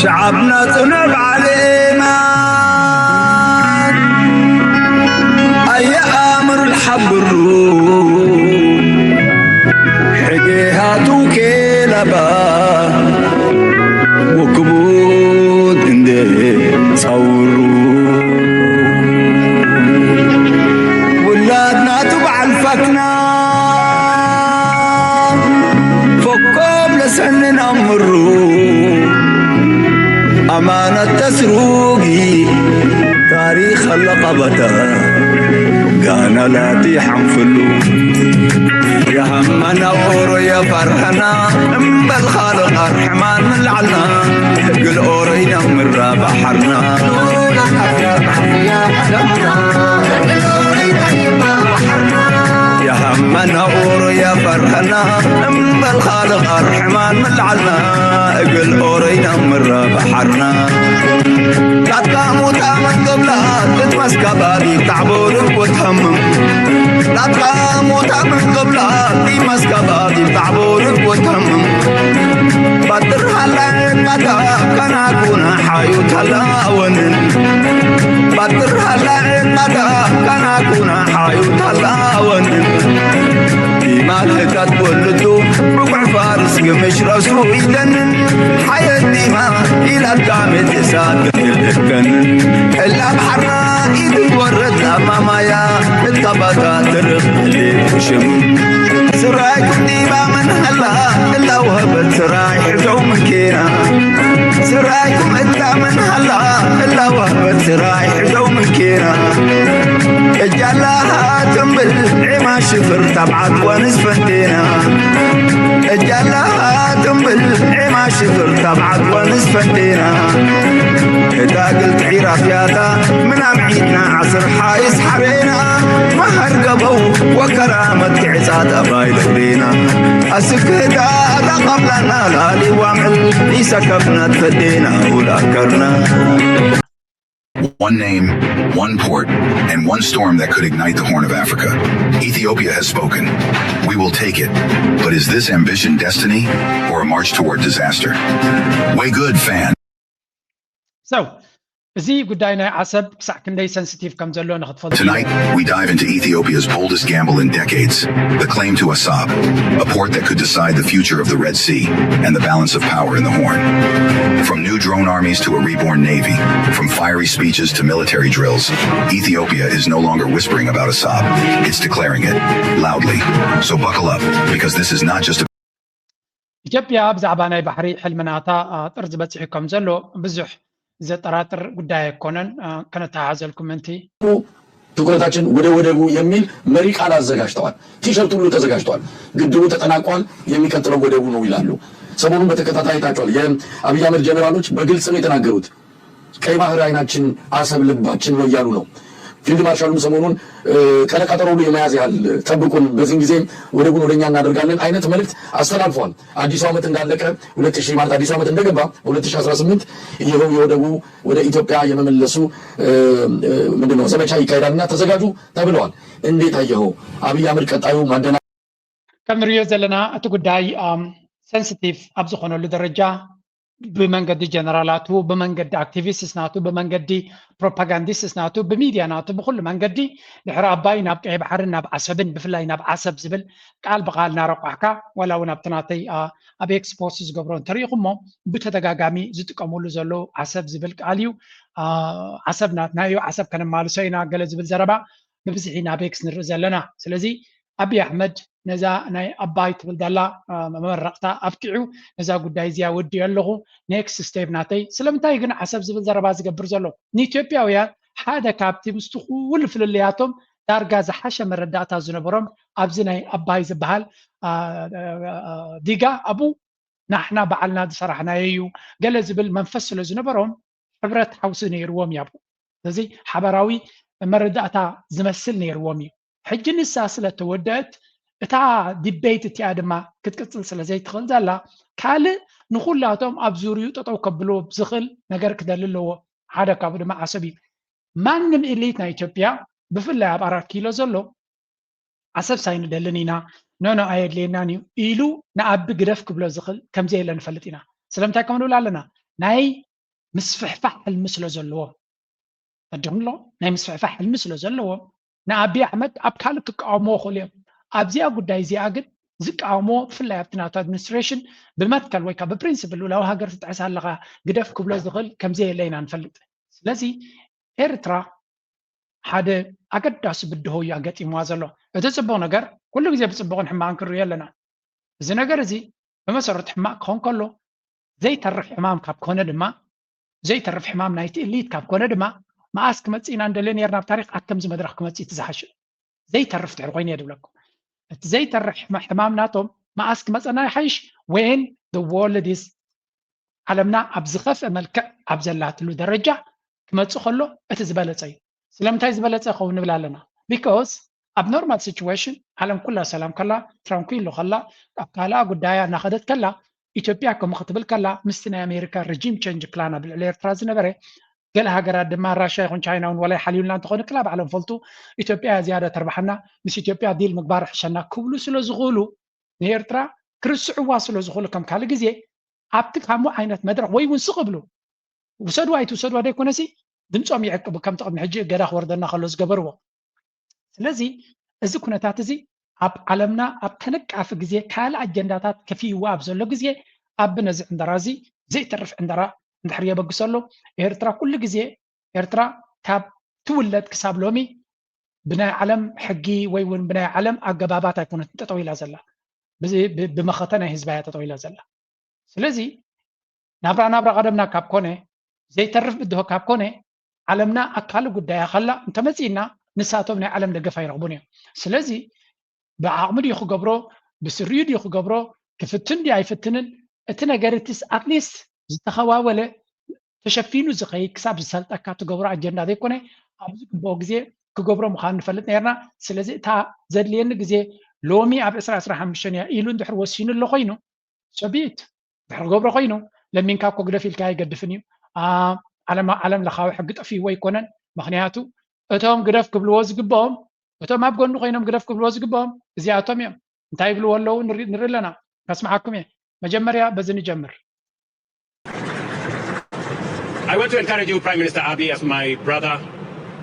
شعبنا تنب علينا أي أمر الحبرو حقيها توكي لبا وكبود اندي صورو ولادنا تبع الفتنة فكم لسنن أمرو أمانة تسروقي تاريخ اللقبة قانا لا تحنفلو يا همنا أورو يا فرحنا أم بالخالق أرحمان من العنا قل أورينا من رابحرنا يا همنا أورو يا فرحنا أم بالخالق أرحمان من العنا قل أورينا من رابحرنا ላትካ ሙታ ምን ቅብላ ትትመስካ ባቢ ታዕቦ ርግቦ ትሃምም ላትካ ሙታ ምን ቅብላ ቲመስካ ባቢ ታዕቦ ርግቦ ትሃምም ባትር ሃላ ዕቃታ ከናኩና ሓዩ ታላወንን ባትር ሃላ ዕቃታ ከናኩና ሓዩ ታላወንን ዲማ ልህታት ወልዱ ብጉዕ ፋርስ ግምሽ ረሱ ኢለንን ሓየት ዲማ ኢላትካ ሜቴሳ ትክልከን እላ ባሕርና ኢትወረድ ላማማያ እታባታ ትርኽ ሽም ስራይኩም ዲማ ምን ሃላ እላ ወህበት ስራይ ሕዘው ምንኬና ስራይኩም እታ ምን ሃላ እላ ወህበት ስራይ ሕዘው ምንኬና እጃላ ትንብል ዒማ ሽፍር ታብዓት ወንስ ፈንቴና እጃላ ትንብል ዒማ ሽፍር ታብዓት ወንስ ፈንቴና እታ ግልቲ ዒራፍያታ ምናም ዒድና ዓስር ሓይስ ሓቤና መሃር ገበው ወከራመት ክዕጻ ጠባይ ልዕሌና ኣስክህታ ተቐብላና ላሊ ዋምዕል ይሰከፍና ትፈዴና ውላከርና One name, one port, and one storm that could ignite the Horn of Africa. Ethiopia has spoken. We will take it. But is this ambition destiny or a march toward disaster? Way good, fan. So እዚ ጉዳይ ናይ ዓሰብ ክሳዕ ክንደይ ሰንስቲቭ ከም ዘሎ ንክትፈልጡ Tonight, we dive into Ethiopia's boldest gamble in decades, the claim to Assab, a port that could decide the future of the Red Sea and the balance of power in the Horn. From new drone armies to a reborn navy, from fiery speeches to military drills, Ethiopia is no longer whispering about Assab. It's declaring it, loudly. So buckle up, because this is not just a ኢትዮጵያ ብዛዕባ ናይ ባሕሪ ሕልምናታ ጥርዚ በፂሑ ከም ዘሎ ብዙሕ ዘጠራጥር ጉዳይ ኣይኮነን። ከነተሓሓዘልኩም ምእንቲ ትኩረታችን ወደ ወደቡ የሚል መሪ ቃል አዘጋጅተዋል። ቲሸርት ሁሉ ተዘጋጅተዋል። ግድቡ ተጠናቋል፣ የሚቀጥለው ወደቡ ነው ይላሉ። ሰሞኑን በተከታታይ አይታችኋል። የአብይ አህመድ ጀነራሎች በግልጽ ነው የተናገሩት። ቀይ ባህር አይናችን፣ አሰብ ልባችን ነው እያሉ ነው። ፊልድ ማርሻሉም ሰሞኑን ቀነቀጠሮ ሁሉ የመያዝ ያህል ጠብቁን፣ በዚህን ጊዜ ወደቡን ወደኛ እናደርጋለን አይነት መልእክት አስተላልፈዋል። አዲሱ ዓመት እንዳለቀ ሁለት ሺህ ማለት አዲሱ ዓመት እንደገባ በ2018 ይኸው የወደቡ ወደ ኢትዮጵያ የመመለሱ ምንድነው ዘመቻ ይካሄዳልና ተዘጋጁ ተብለዋል። እንዴት አየኸው አብይ አህመድ ቀጣዩ ማደና ከም ንሪኦ ዘለና እቲ ጉዳይ ሰንስቲቭ ኣብ ዝኾነሉ ደረጃ ብመንገዲ ጀነራላቱ ብመንገዲ ኣክቲቪስትስ ናቱ ብመንገዲ ፕሮፓጋንዲስትስ ናቱ ብሚድያ ናቱ ብኩሉ መንገዲ ድሕሪ ኣባይ ናብ ቀይ ባሕርን ናብ ዓሰብን ብፍላይ ናብ ዓሰብ ዝብል ቃል ብቃል እናረቋሕካ ዋላ እውን ኣብቲ ናተይ ኣብ ኤክስፖስት ዝገብሮ እንተሪኢኹሞ ብተደጋጋሚ ዝጥቀምሉ ዘለዉ ዓሰብ ዝብል ቃል እዩ። ዓሰብ ናትና እዩ፣ ዓሰብ ከነማልሶ ኢና ገለ ዝብል ዘረባ ብብዝሒ ናብ ኤክስ ንርኢ ዘለና። ስለዚ ኣብይ ኣሕመድ ነዛ ናይ ኣባይ ትብል ዘላ መመረቕታ ኣብቂዑ ነዛ ጉዳይ እዚኣ ወዲኦ ኣለኹ ኔክስት ስቴፕ ናተይ። ስለምንታይ ግን ዓሰብ ዝብል ዘረባ ዝገብር ዘሎ? ንኢትዮጵያውያን ሓደ ካብቲ ምስቲ ኩሉ ፍልልያቶም ዳርጋ ዝሓሸ መረዳእታ ዝነበሮም ኣብዚ ናይ ኣባይ ዝበሃል ዲጋ ኣብኡ ናሕና ባዕልና ዝሰራሕናዮ እዩ ገለ ዝብል መንፈስ ስለ ዝነበሮም ሕብረት ሓውሲ ነይርዎም እዩ ኣብኡ። ስለዚ ሓበራዊ መረዳእታ ዝመስል ነይርዎም እዩ። ሕጂ ንሳ ስለ ተወደአት እታ ዲቤት እቲኣ ድማ ክትቅፅል ስለ ዘይትኽእል ዘላ ካልእ ንኹላቶም ኣብ ዙርዩ ጠጠው ከብልዎ ዝኽእል ነገር ክደሊ ኣለዎ። ሓደ ካብኡ ድማ ዓሰብ እዩ። ማንም ኢሊት ናይ ኢትዮጵያ ብፍላይ ኣብ ኣራት ኪሎ ዘሎ ዓሰብ ሳይንደልን ኢና ኖኖ ኣየድልየናን እዩ ኢሉ ንኣቢ ግደፍ ክብሎ ዝኽእል ከምዘየለ ንፈልጥ ኢና። ስለምንታይ ከም ንብል ኣለና ናይ ምስፍሕፋሕ ሕልሚ ስለ ዘለዎም፣ ኣዲኹም ኣሎ ናይ ምስፍሕፋሕ ሕልሚ ስለ ዘለዎም ንኣቢ ኣሕመድ ኣብ ካልእ ክቃወምዎ ይኽእሉ እዮም። ኣብዚኣ ጉዳይ እዚኣ ግን ዝቃወምዎ ብፍላይ ኣብቲ ናቱ ኣድሚኒስትሬሽን ብመትከል ወይ ከዓ ብፕሪንስፕል ልኡላዊ ሃገር ትጥሕስ ኣለኻ ግደፍ ክብሎ ዝኽእል ከምዘየለ ኢና ንፈልጥ። ስለዚ ኤርትራ ሓደ ኣገዳሲ ብድሆ እዩ ኣገጢምዋ ዘሎ። እቲ ጽቡቕ ነገር ኩሉ ግዜ ብጽቡቕን ሕማቕን ክንርእዮ ኣለና። እዚ ነገር እዚ ብመሰረቱ ሕማቕ ክኾን ከሎ ዘይተርፍ ሕማም ካብ ኮነ ድማ ዘይተርፍ ሕማም ናይቲ እሊት ካብ ኮነ ድማ መኣስ ክመጽእ ኢና እንደልዮ ነርና ኣብ ታሪኽ ኣከምዚ መድረኽ ክመጽእ እቲ ዝሓሸ ዘይተርፍ ድሕሪ ኮይኑ እየ ድብለኩም። እቲ ዘይተርፍ ሕማም ናቶም መኣስ ክመጸና ይሓይሽ when the world is ዓለምና ኣብ ዝኸፍአ መልክዕ ኣብ ዘላትሉ ደረጃ ክመጽእ ከሎ እቲ ዝበለጸ እዩ። ስለምንታይ ዝበለጸ ይኸውን ንብል ኣለና? Because ኣብ normal situation ዓለም ኩላ ሰላም ከላ ትራንኩሎ ከላ ኣብ ካልኣ ጉዳያ እናኸደት ከላ ኢትዮጵያ ከምኡ ክትብል ከላ ምስቲ ናይ ኣሜሪካ regime change plan ኣብ ልዕሊ ኤርትራ ዝነበረ ገለ ሃገራት ድማ ራሽያ ይኹን ቻይና እውን ወላይ ሓልዩልና እንተኾነ ክላ ባዕሎም ፈልጡ ኢትዮጵያ እያ ዝያዳ ተርባሓና ምስ ኢትዮጵያ ዲል ምግባር ሕሸና ክብሉ ስለ ዝኽእሉ ንኤርትራ ክርስዕዋ ስለ ዝኽእሉ ከም ካልእ ግዜ ኣብቲ ካሙ ዓይነት መድረኽ ወይ እውን ስቕ ብሉ ውሰድዋ ኣይትውሰድዋ ደይኮነሲ ድምፆም ይዕቅቡ ከምቲ ቅድሚ ሕጂ እገዳ ክወርደና ከሎ ዝገበርዎ። ስለዚ እዚ ኩነታት እዚ ኣብ ዓለምና ኣብ ተነቃፊ ግዜ ካልእ ኣጀንዳታት ከፊእዋ ኣብ ዘሎ ግዜ ኣቢ ነዚ ዕንደራ እዚ ዘይተርፍ ዕንደራ እንድሕር የበግሰሉ ኤርትራ ኩሉ ግዜ ኤርትራ ካብ ትውለድ ክሳብ ሎሚ ብናይ ዓለም ሕጊ ወይ እውን ብናይ ዓለም ኣገባባት ኣይኮነትን ጠጠው ኢላ ዘላ ብመኸተ ናይ ህዝባ እያ ጠጠው ኢላ ዘላ። ስለዚ ናብራ ናብራ ቀደምና ካብ ኮነ ዘይተርፍ ብድሆ ካብ ኮነ ዓለምና ኣካል ጉዳያ ከላ እንተመፂእና ንሳቶም ናይ ዓለም ደገፍ ኣይረኽቡን እዮም። ስለዚ ብዓቕሚ ድዩ ክገብሮ ብስሪኡ ድዩ ክገብሮ ክፍትን ድዩ ኣይፍትንን እቲ ነገር እቲስ ኣትሊስት ዝተኸዋወለ ተሸፊኑ ዝኸይድ ክሳብ ዝሰልጠካ ትገብሮ ኣጀንዳ ዘይኮነ ኣብ ዝግብኦ ግዜ ክገብሮ ምዃኑ ንፈልጥ ነርና። ስለዚ እታ ዘድልየኒ ግዜ ሎሚ ኣብ ዕስራ ዕስራ ሓሙሽተ እያ ኢሉ እንድሕር ወሲኑ ኣሎ ኮይኑ ሰቢት ድሕር ክገብሮ ኮይኑ ለሚንካ እኮ ግደፍ ኢልካ ኣይገድፍን እዩ። ዓለም ዓለም ለኻዊ ሕጊ ጠፊዎ ኣይኮነን። ምክንያቱ እቶም ግደፍ ክብልዎ ዝግብኦም እቶም ኣብ ጎኒ ኮይኖም ግደፍ ክብልዎ ዝግብኦም እዚኣቶም እዮም። እንታይ ይብልዎ ኣለዉ ንርኢ ኣለና። ከስምዓኩም እየ። መጀመርያ በዚ ንጀምር። I want to encourage you, Prime Minister Abiy, as my brother,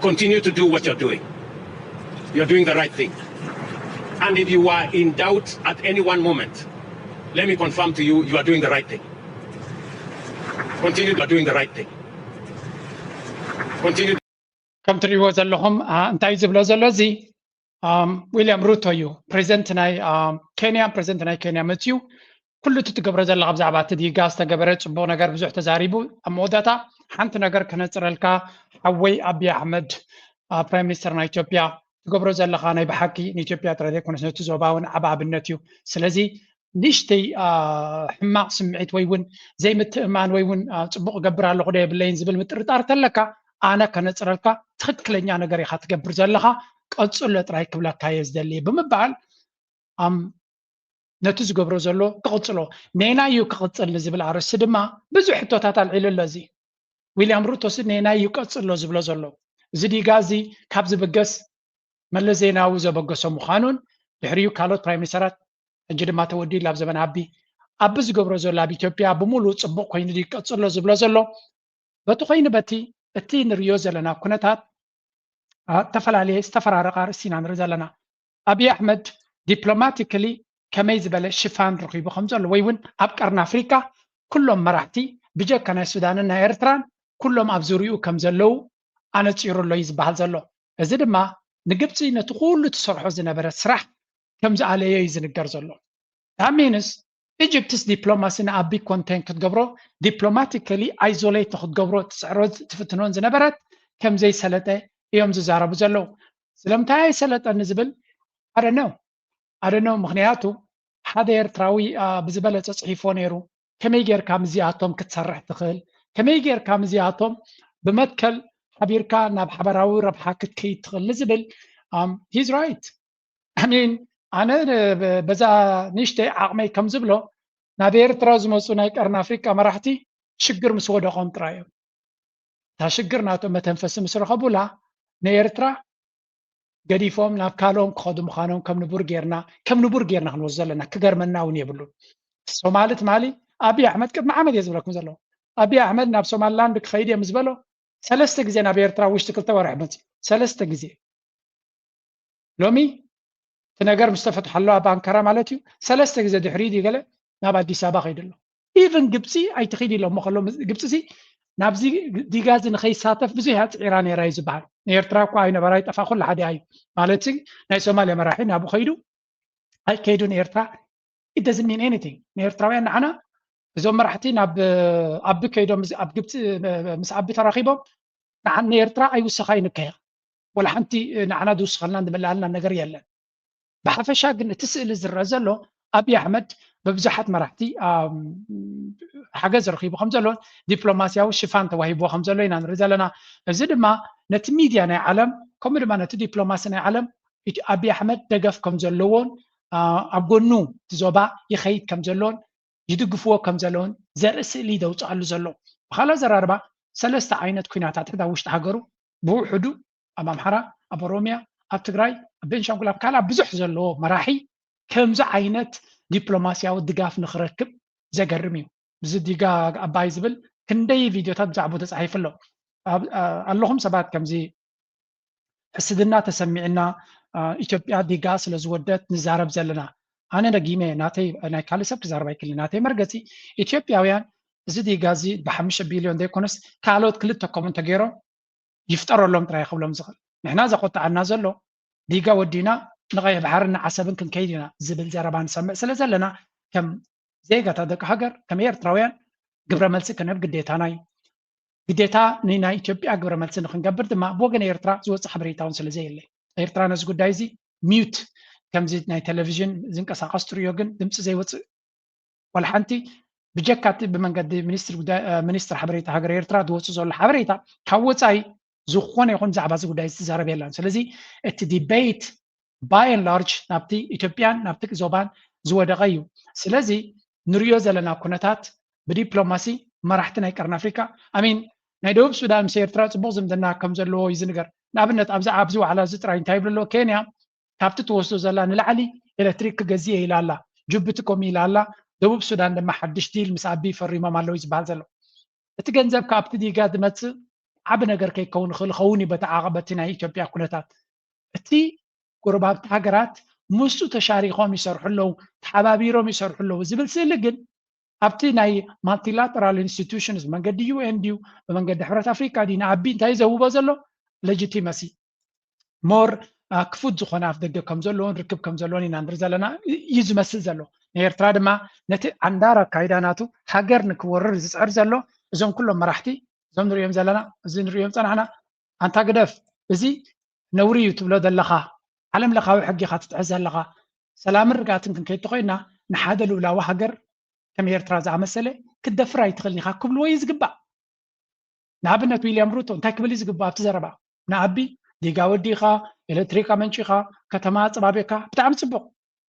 continue to do what you're doing. You're doing the right thing. And if you are in doubt at any one moment, let me confirm to you, you are doing the right thing. Continue, you are doing the right thing. Continue. ከም ትሪእዎ ዘለኹም እንታይ ዝብሎ ዘሎ እዚ ዊልያም ሩቶ እዩ። ፕሬዚደንት ናይ ኬንያ ፕሬዚደንት ናይ ኬንያ መፅዩ ኩሉ እቲ ትገብሮ ዘለካ ብዛዕባ እቲ ዲጋ ዝተገበረ ፅቡቅ ነገር ብዙሕ ተዛሪቡ ኣብ መወዳእታ ሓንቲ ነገር ከነፅረልካ ሓወይ ኣብይ ኣሕመድ ፕራይም ሚኒስተር ናይ ኢትዮጵያ ትገብሮ ዘለካ ናይ ብሓቂ ንኢትዮጵያ ጥራይ ዘይኮነስ ነቲ ዞባ እውን ዓብ ኣብነት እዩ። ስለዚ ንእሽተይ ሕማቕ ስምዒት ወይ እውን ዘይምትእማን ወይ እውን ፅቡቕ ገብር ኣለኹ ዶ የብለይን ዝብል ምጥርጣር ተለካ ኣነ ከነፅረልካ ትኽክለኛ ነገር ኢኻ ትገብር ዘለኻ ቀፅሎ ጥራይ ክብለካ እየ ዝደሊ ብምባል ነቲ ዝገብሮ ዘሎ ክቕፅሎ ኔና እዩ ክቕፅል ንዝብል ኣርእስቲ ድማ ብዙሕ ሕቶታት ኣልዒሉ ኣሎ። እዚ ዊልያም ሩቶስ ኔና እዩ ቀፅሎ ዝብሎ ዘሎ እዚ ዲጋ እዚ ካብ ዝብገስ መለስ ዜናዊ ዘበገሶ ምዃኑን ድሕሪኡ ካልኦት ፕራይም ሚኒስተራት ሕጂ ድማ ተወዲሉ ኣብ ዘበን ኣቢ ኣቢ ዝገብሮ ዘሎ ኣብ ኢትዮጵያ ብምሉእ ፅቡቕ ኮይኑ ድዩ ቀፅሎ ዝብሎ ዘሎ በቲ ኮይኑ በቲ እቲ ንሪኦ ዘለና ኩነታት ዝተፈላለየ ዝተፈራረቐ ኣርእስቲ ኢና ንርኢ ዘለና። ኣብይ ኣሕመድ ዲፕሎማቲካሊ ከመይ ዝበለ ሽፋን ረኺቡ ከም ዘሎ ወይ እውን ኣብ ቀርኒ ኣፍሪካ ኩሎም መራሕቲ ብጀካ ናይ ሱዳንን ናይ ኤርትራን ኩሎም ኣብ ዙሪኡ ከም ዘለዉ ኣነፂሩ ኣሎ እዩ ዝበሃል ዘሎ። እዚ ድማ ንግብፂ ነቲ ኩሉ ትሰርሖ ዝነበረ ስራሕ ከም ዝኣለዮ እዩ ዝንገር ዘሎ። That means ኢጅፕትስ ዲፕሎማሲ ንኣቢ ኮንቴን ክትገብሮ ዲፕሎማቲካሊ ኣይዞሌት ንክትገብሮ ትፅዕሮ ትፍትኖን ዝነበረት ከም ዘይሰለጠ እዮም ዝዛረቡ ዘለዉ። ስለምንታይ ኣይሰለጠን ዝብል ኣደነው ኣደነው ምክንያቱ ሓደ ኤርትራዊ ብዝበለፀ ፅሒፎ ነይሩ። ከመይ ጌርካ ምስዚኣቶም ክትሰርሕ ትኽእል? ከመይ ጌርካ ምስዚኣቶም ብመትከል ሓቢርካ ናብ ሓበራዊ ረብሓ ክትከይድ ትኽእል ንዝብል he's right። I mean ኣነ በዛ ንእሽተይ ዓቕመይ ከም ዝብሎ ናብ ኤርትራ ዝመፁ ናይ ቀርኒ ኣፍሪቃ መራሕቲ ሽግር ምስ ወደቖም ጥራይ እዮም። እታ ሽግር ናቶም መተንፈሲ ምስ ረኸቡላ ንኤርትራ ገዲፎም ናብ ካልኦም ክኸዱ ምዃኖም ከም ንቡር ጌርና ከም ንቡር ጌርና ክንወስዶ ኣለና። ክገርመና እውን የብሉን። ሶማሊ ትማሊ ኣብይ ኣሕመድ ቅድሚ ዓመት እየ ዝብለኩም ዘለኹ ኣብይ ኣሕመድ ናብ ሶማሊላንድ ክኸይድ እየ ምስ በሎ ሰለስተ ግዜ ናብ ኤርትራ ውሽጢ ክልተ ወርሒ መፅዩ። ሰለስተ ግዜ። ሎሚ እቲ ነገር ምስ ተፈትሐ ኣሎ ኣብ ኣንካራ ማለት እዩ፣ ሰለስተ ግዜ ድሕሪ ድዩ ገለ ናብ ኣዲስ ኣበባ ከይዱ ኣሎ። ኢቭን ግብፂ ኣይትኺድ ኢሎሞ ከሎ፣ ግብፂ ሲ ናብዚ ዲጋ እዚ ንኸይሳተፍ ብዙሕ እያ ፅዒራ ነይራ እዩ ዝበሃል። ንኤርትራ እኳ ኣይነበራ ኣይጠፋ ኩሉ ሓደ እዩ ማለት ሲ፣ ናይ ሶማልያ መራሒ ናብኡ ከይዱ ኣይከይዱን ኤርትራ፣ it doesn't mean anything ንኤርትራውያን። ንዓና እዞም መራሕቲ ናብ ኣቢ ከይዶም ምስ- ኣብ ግብፂ ምስ ኣቢ ተራኺቦም ንዓ- ንኤርትራ ኣይውሰኻይን እከያ፣ ወላ ሓንቲ ንዓና ዝውስኸልና ዝምልኣልና ነገር የለን። ብሓፈሻ ግን እቲ ስእሊ ዝረአ ዘሎ ኣብይ ኣሕመድ ብብዙሓት መራሕቲ ኣም፣ ሓገዝ ረኺቡ ከም ዘሎ፣ ዲፕሎማስያዊ ሽፋን ተዋሂብዎ ከም ዘሎ ኢና ንርኢ ዘለና። እዚ ድማ ነቲ ሚድያ ናይ ዓለም ከምኡ ድማ ነቲ ዲፕሎማሲ ናይ ዓለም ኢትዮ- ኣብይ ኣሕመድ ደገፍ ከም ዘለዎን ኣ፣ ኣብ ጎኑ እቲ ዞባ ይኸይድ ከም ዘለዎን ይድግፍዎ ከም ዘለውን ዘርኢ ስእሊ ደውፅኣሉ ዘሎ። ብካልእ ኣዘራርባ ሰለስተ ዓይነት ኩናታት ሕዳ ውሽጢ ሃገሩ ብውሕዱ ኣብ ኣምሓራ፣ ኣብ ኦሮሚያ፣ ኣብ ትግራይ፣ ኣብ ቤንሻንጉል፣ ኣብ ካልእ ብዙሕ ዘለዎ መራሒ ከምዚ ዓይነት ዲፕሎማስያዊ ድጋፍ ንክረክብ ዘገርም እዩ። ብዚ ዲጋ ኣባይ ዝብል ክንደይ ቪድዮታት ብዛዕባኡ ተፃሒፉ ኣሎ። ኣብ- ኣ- ኣለኹም ሰባት ከምዚ ሕስድና ተሰሚዕና አ፣ ኢትዮጵያ ዲጋ ስለ ዝወደት ንዛረብ ዘለና። ኣነ ደጊመ ናተይ ናይ ካልእ ሰብ ክዛረብ ኣይክልን። ናተይ መርገፂ ኢትዮጵያውያን እዚ ዲጋ እዚ ብሓሙሽተ ቢልዮን ዘይኮነስ ካልኦት ክልተ ከምኡ እንተገይሮም ይፍጠረሎም ጥራይ ክብሎም ዝኽእል። ንሕና ዘቆጣዓና ዘሎ ዲጋ ወዲና ንቀይሕ ባሕርን ንዓሰብን ክንከይድ ኢና ዝብል ዘረባ ንሰምዕ ስለ ዘለና ከም ዜጋታት ደቂ ሃገር ከም ኤርትራውያን ግብረ መልሲ ክንህብ ግዴታና እዩ። ግዴታ ንናይ ኢትዮጵያ ግብረ መልሲ ንክንገብር ድማ ብወገን ኤርትራ ዝወፅእ ሓበሬታ እውን ስለ ዘየለ ኤርትራ ነዚ ጉዳይ እዚ ሚዩት ከምዚ ናይ ቴሌቪዥን ዝንቀሳቀስ ትሪዮ ግን ድምፂ ዘይወፅእ ዋላ ሓንቲ ብጀካ እቲ ብመንገዲ ሚኒስትር ጉዳይ ሚኒስትር ሓበሬታ ሃገር ኤርትራ ዝወፅእ ዘሎ ሓበሬታ ካብ ወፃኢ ዝኾነ ይኹን ዛዕባ እዚ ጉዳይ ዝዛረብ የለን። ስለዚ እቲ ዲቤት by and large ናብቲ ኢትዮጵያን ናብቲ ዞባን ዝወደቐ እዩ። ስለዚ ንሪኦ ዘለና ኩነታት ብዲፕሎማሲ መራሕቲ ናይ ቀርኒ ኣፍሪካ ኣሚን ናይ ደቡብ ሱዳን ምስ ኤርትራ ፅቡቅ ዝምድና ከም ዘለዎ እዩ ዝንገር። ንኣብነት ኣብዚ ኣብዚ ዋዕላ እዚ ጥራይ እንታይ ይብሉ ኣለዎ? ኬንያ ካብቲ ትወስዶ ዘላ ንላዕሊ ኤሌክትሪክ ክገዝእ እየ ኢላ ኣላ። ጅቡቲ ከምኡ ኢላ ኣላ። ደቡብ ሱዳን ድማ ሓድሽ ዲል ምስ ኣቢ ፈሪሞም ኣለዉ እዩ ዝበሃል ዘሎ። እቲ ገንዘብ ካብቲ ዲጋ ዝመፅእ ዓቢ ነገር ከይከውን ይኽእል ኸውን እዩ በቲ ዓቐበቲ ናይ ኢትዮጵያ ኩነታት። እቲ ጎረባብቲ ሃገራት ምስኡ ተሻሪኾም ይሰርሑ ኣለዉ፣ ተሓባቢሮም ይሰርሑ ኣለዉ ዝብል ስእሊ ግን ኣብቲ ናይ ማልቲላተራል ኢንስቲቱሽንስ ብመንገዲ ዩ ኤን ድዩ ብመንገዲ ሕብረት ኣፍሪካ ድዩ ንኣቢ እንታይ ዘውቦ ዘሎ ሌጂቲመሲ ሞር ክፉት ዝኾነ ኣፍ ደገ ከም ዘለዎን ርክብ ከም ዘለዎን ኢና ንርኢ ዘለና እዩ ዝመስል ዘሎ። ንኤርትራ ድማ ነቲ ዓንዳር ኣካይዳ ናቱ ሃገር ንክወርር ዝፅዕር ዘሎ እዞም ኩሎም መራሕቲ እዞም ንሪኦም ዘለና እዚ ንሪኦም ፀናሕና ኣንታ ግደፍ እዚ ነውሪ እዩ ትብሎ ዘለኻ ዓለም ለኻዊ ሕጊ ኢኻ ትጥሕስ ዘለኻ ሰላምን ርግኣትን ክንከይድ ተኾይና ንሓደ ልኡላዊ ሃገር ከም ኤርትራ ዝኣመሰለ ክትደፍር ኣይትኽእልን ኢኻ ክብልዎ እዩ ዝግባእ። ንኣብነት ዊልያም ሩቶ እንታይ ክብል እዩ ዝግባእ ኣብቲ ዘረባ ንኣቢ ዲጋ ወዲኻ ኤሌክትሪክ ኣመንጪኻ ከተማ ኣፅባቢካ ብጣዕሚ ፅቡቕ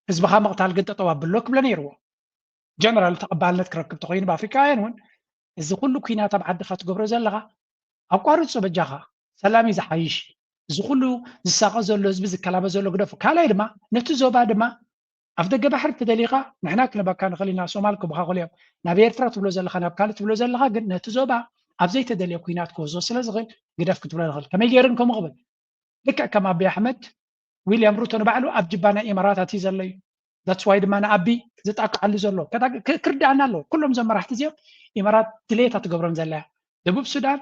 ህዝብኻ ምቕታል ግን ጠጠው ኣብሎ ክብሎ ነይርዎ። ጀነራል ተቐባልነት ክረክብ ተኾይኑ ብኣፍሪካውያን እውን እዚ ኩሉ ኩናት ኣብ ዓድኻ ትገብሮ ዘለኻ ኣቋርፆ በጃኻ ሰላም እዩ ዝሓይሽ እዚ ኩሉ ዝሳቐ ዘሎ ህዝቢ ዝከላበ ዘሎ ግደፎ ካልኣይ ድማ ነቲ ዞባ ድማ ኣብ ደገ ባሕሪ ተደሊኻ ንሕና ክንበካ ንኽእል ኢና ሶማል ክቡኻ ክልዮም ናብ ኤርትራ ትብሎ ዘለኻ ናብ ካልእ ትብሎ ዘለኻ ግን ነቲ ዞባ ኣብ ዘይተደልየ ኩናት ክወስዶ ስለ ዝኽእል ግደፍ ክትብሎ ንኽእል ከመይ ገይርን ከምኡ ክብል ልክዕ ከም ኣቢ ኣሕመድ ዊልያም ሩቶ ንባዕሉ ኣብ ጅባ ናይ ኢማራት ኣትዩ ዘሎ እዩ that's why ድማ ንኣቢ ዝጣቅዓሉ ዘሎ ክርዳኣና ኣለዎ ኩሎም እዞም መራሕቲ እዚኦም ኢማራት ድሌታ ትገብሮም ዘላ እያ ደቡብ ሱዳን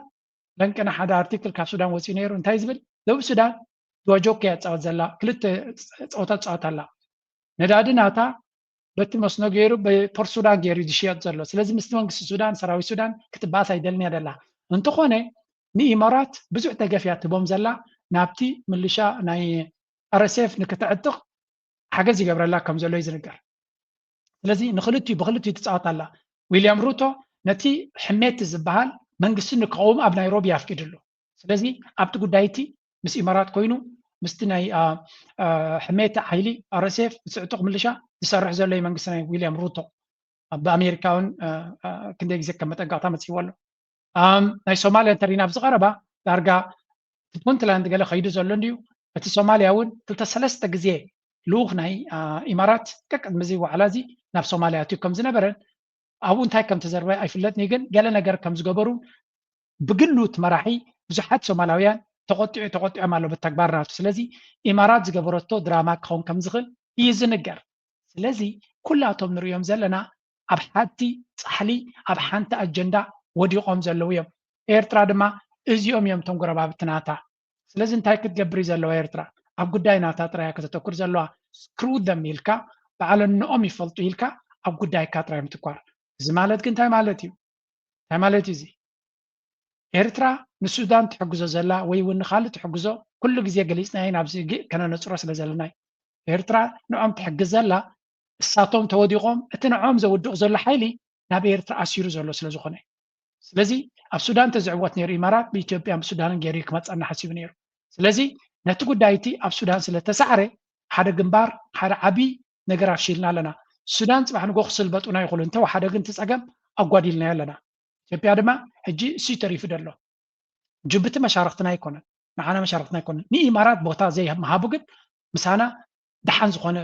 ለንቅና ሓደ ኣርቲክል ካብ ሱዳን ወፂኡ ነይሩ እንታይ ዝብል ደቡብ ሱዳን ድዋ ጆክ እያ ትፃወት ዘላ ክልተ ፀወታ ትፃወት ኣላ ነዳዲ ናታ በቲ መስኖ ገይሩ ብፖርት ሱዳን ገይሩ ዝሽየጥ ዘሎ ስለዚ ምስቲ መንግስቲ ሱዳን ሰራዊት ሱዳን ክትበኣስ ኣይደልን እያ ደላ እንተኾነ ንኢማራት ብዙሕ ደገፍ እያ ትቦም ዘላ ናብቲ ምልሻ ናይ rsf ንክትዕጥቕ ሓገዝ ይገብረላ ከም ዘሎ እዩ ዝንገር ስለዚ ንክልቲኡ ብክልቲኡ ትፃወት ኣላ ዊልያም ሩቶ ነቲ ሕሜቲ ዝበሃል መንግስቲ ንክኸውን ኣብ ናይሮቢ ኣፍቂድሉ ስለዚ ኣብቲ ጉዳይ እቲ ምስ ኢማራት ኮይኑ ምስቲ ናይ ሕሜቲ ሓይሊ rsf ዝስዕጥቕ ምልሻ ዝሰርሕ ዘሎ መንግስቲ ናይ ዊልያም ሩቶ ብኣሜሪካ እውን ክንደይ ግዜ ከም መጠንቀቕታ መፅይዎ ኣሎ ናይ ሶማልያ እንተሪና ኣብዚ ቀረባ ዳርጋ እቲ ፑንትላንድ ገለ ከይዱ ዘሎ እንድዩ እቲ ሶማልያ እውን ክልተ ሰለስተ ግዜ ልኡኽ ናይ ኢማራት ቀቅድሚ እዚ ዋዕላ እዚ ናብ ሶማልያ ኣትዩ ከም ዝነበረን ኣብኡ እንታይ ከም ተዘርበ ኣይፍለጥን እዩ፣ ግን ገለ ነገር ከም ዝገበሩ ብግሉ እቲ መራሒ ብዙሓት ሶማላውያን ተቆጢዑ ተቆጢዖም ኣሎ ብተግባር ናቱ። ስለዚ ኢማራት ዝገበረቶ ድራማ ክኸውን ከም ዝኽእል እዩ ዝንገር። ስለዚ ኩላቶም ንሪኦም ዘለና ኣብ ሓንቲ ፃሕሊ ኣብ ሓንቲ ኣጀንዳ ወዲቖም ዘለዉ እዮም። ኤርትራ ድማ እዚኦም እዮም እቶም ጎረባብቲ ናታ። ስለዚ እንታይ ክትገብር እዩ ዘለዋ ኤርትራ? ኣብ ጉዳይ ናታ ጥራያ ከተተኩር ዘለዋ። ስክሩ ደም ኢልካ በዓለንኦም ይፈልጡ ኢልካ ኣብ ጉዳይካ ጥራይ ምትኳር። እዚ ማለት ግን እንታይ ማለት እዩ? እንታይ ማለት እዩ እዚ? ኤርትራ ንሱዳን ትሕግዞ ዘላ ወይ እውን ንካልእ ትሕግዞ ኩሉ ግዜ ገሊፅናዮ፣ ናብዚ ግእ ከነነፅሮ ስለ ዘለና እዩ። ኤርትራ ንዖም ትሕግዝ ዘላ እሳቶም ተወዲቖም እቲ ንዖም ዘውድቕ ዘሎ ሓይሊ ናብ ኤርትራ ኣሲሩ ዘሎ ስለ ዝኾነ እዩ። ስለዚ ኣብ ሱዳን ተዝዕወት ነይሩ ኢማራት ብኢትዮጵያን ብሱዳንን ገይሩ ክመፀና ሓሲቡ ነይሩ። ስለዚ ነቲ ጉዳይ እቲ ኣብ ሱዳን ስለ ተሳዕረ ሓደ ግንባር ሓደ ዓብዪ ነገር ኣፍሺልና ኣለና። ሱዳን ፅባሕ ንጎ ክስልበጡና ይኽእሉ፣ እንተወሓደ ግን እቲ ፀገም ኣጓዲልናዮ ኣለና። ኢትዮጵያ ድማ ሕጂ እሱ ተሪፉ ደሎ። ጅቡቲ መሻርክትና ኣይኮነን፣ ንዓና መሻርክትና ኣይኮነን። ንኢማራት ቦታ ዘይምሃቡ ግን ምሳና ደሓን ዝኾነ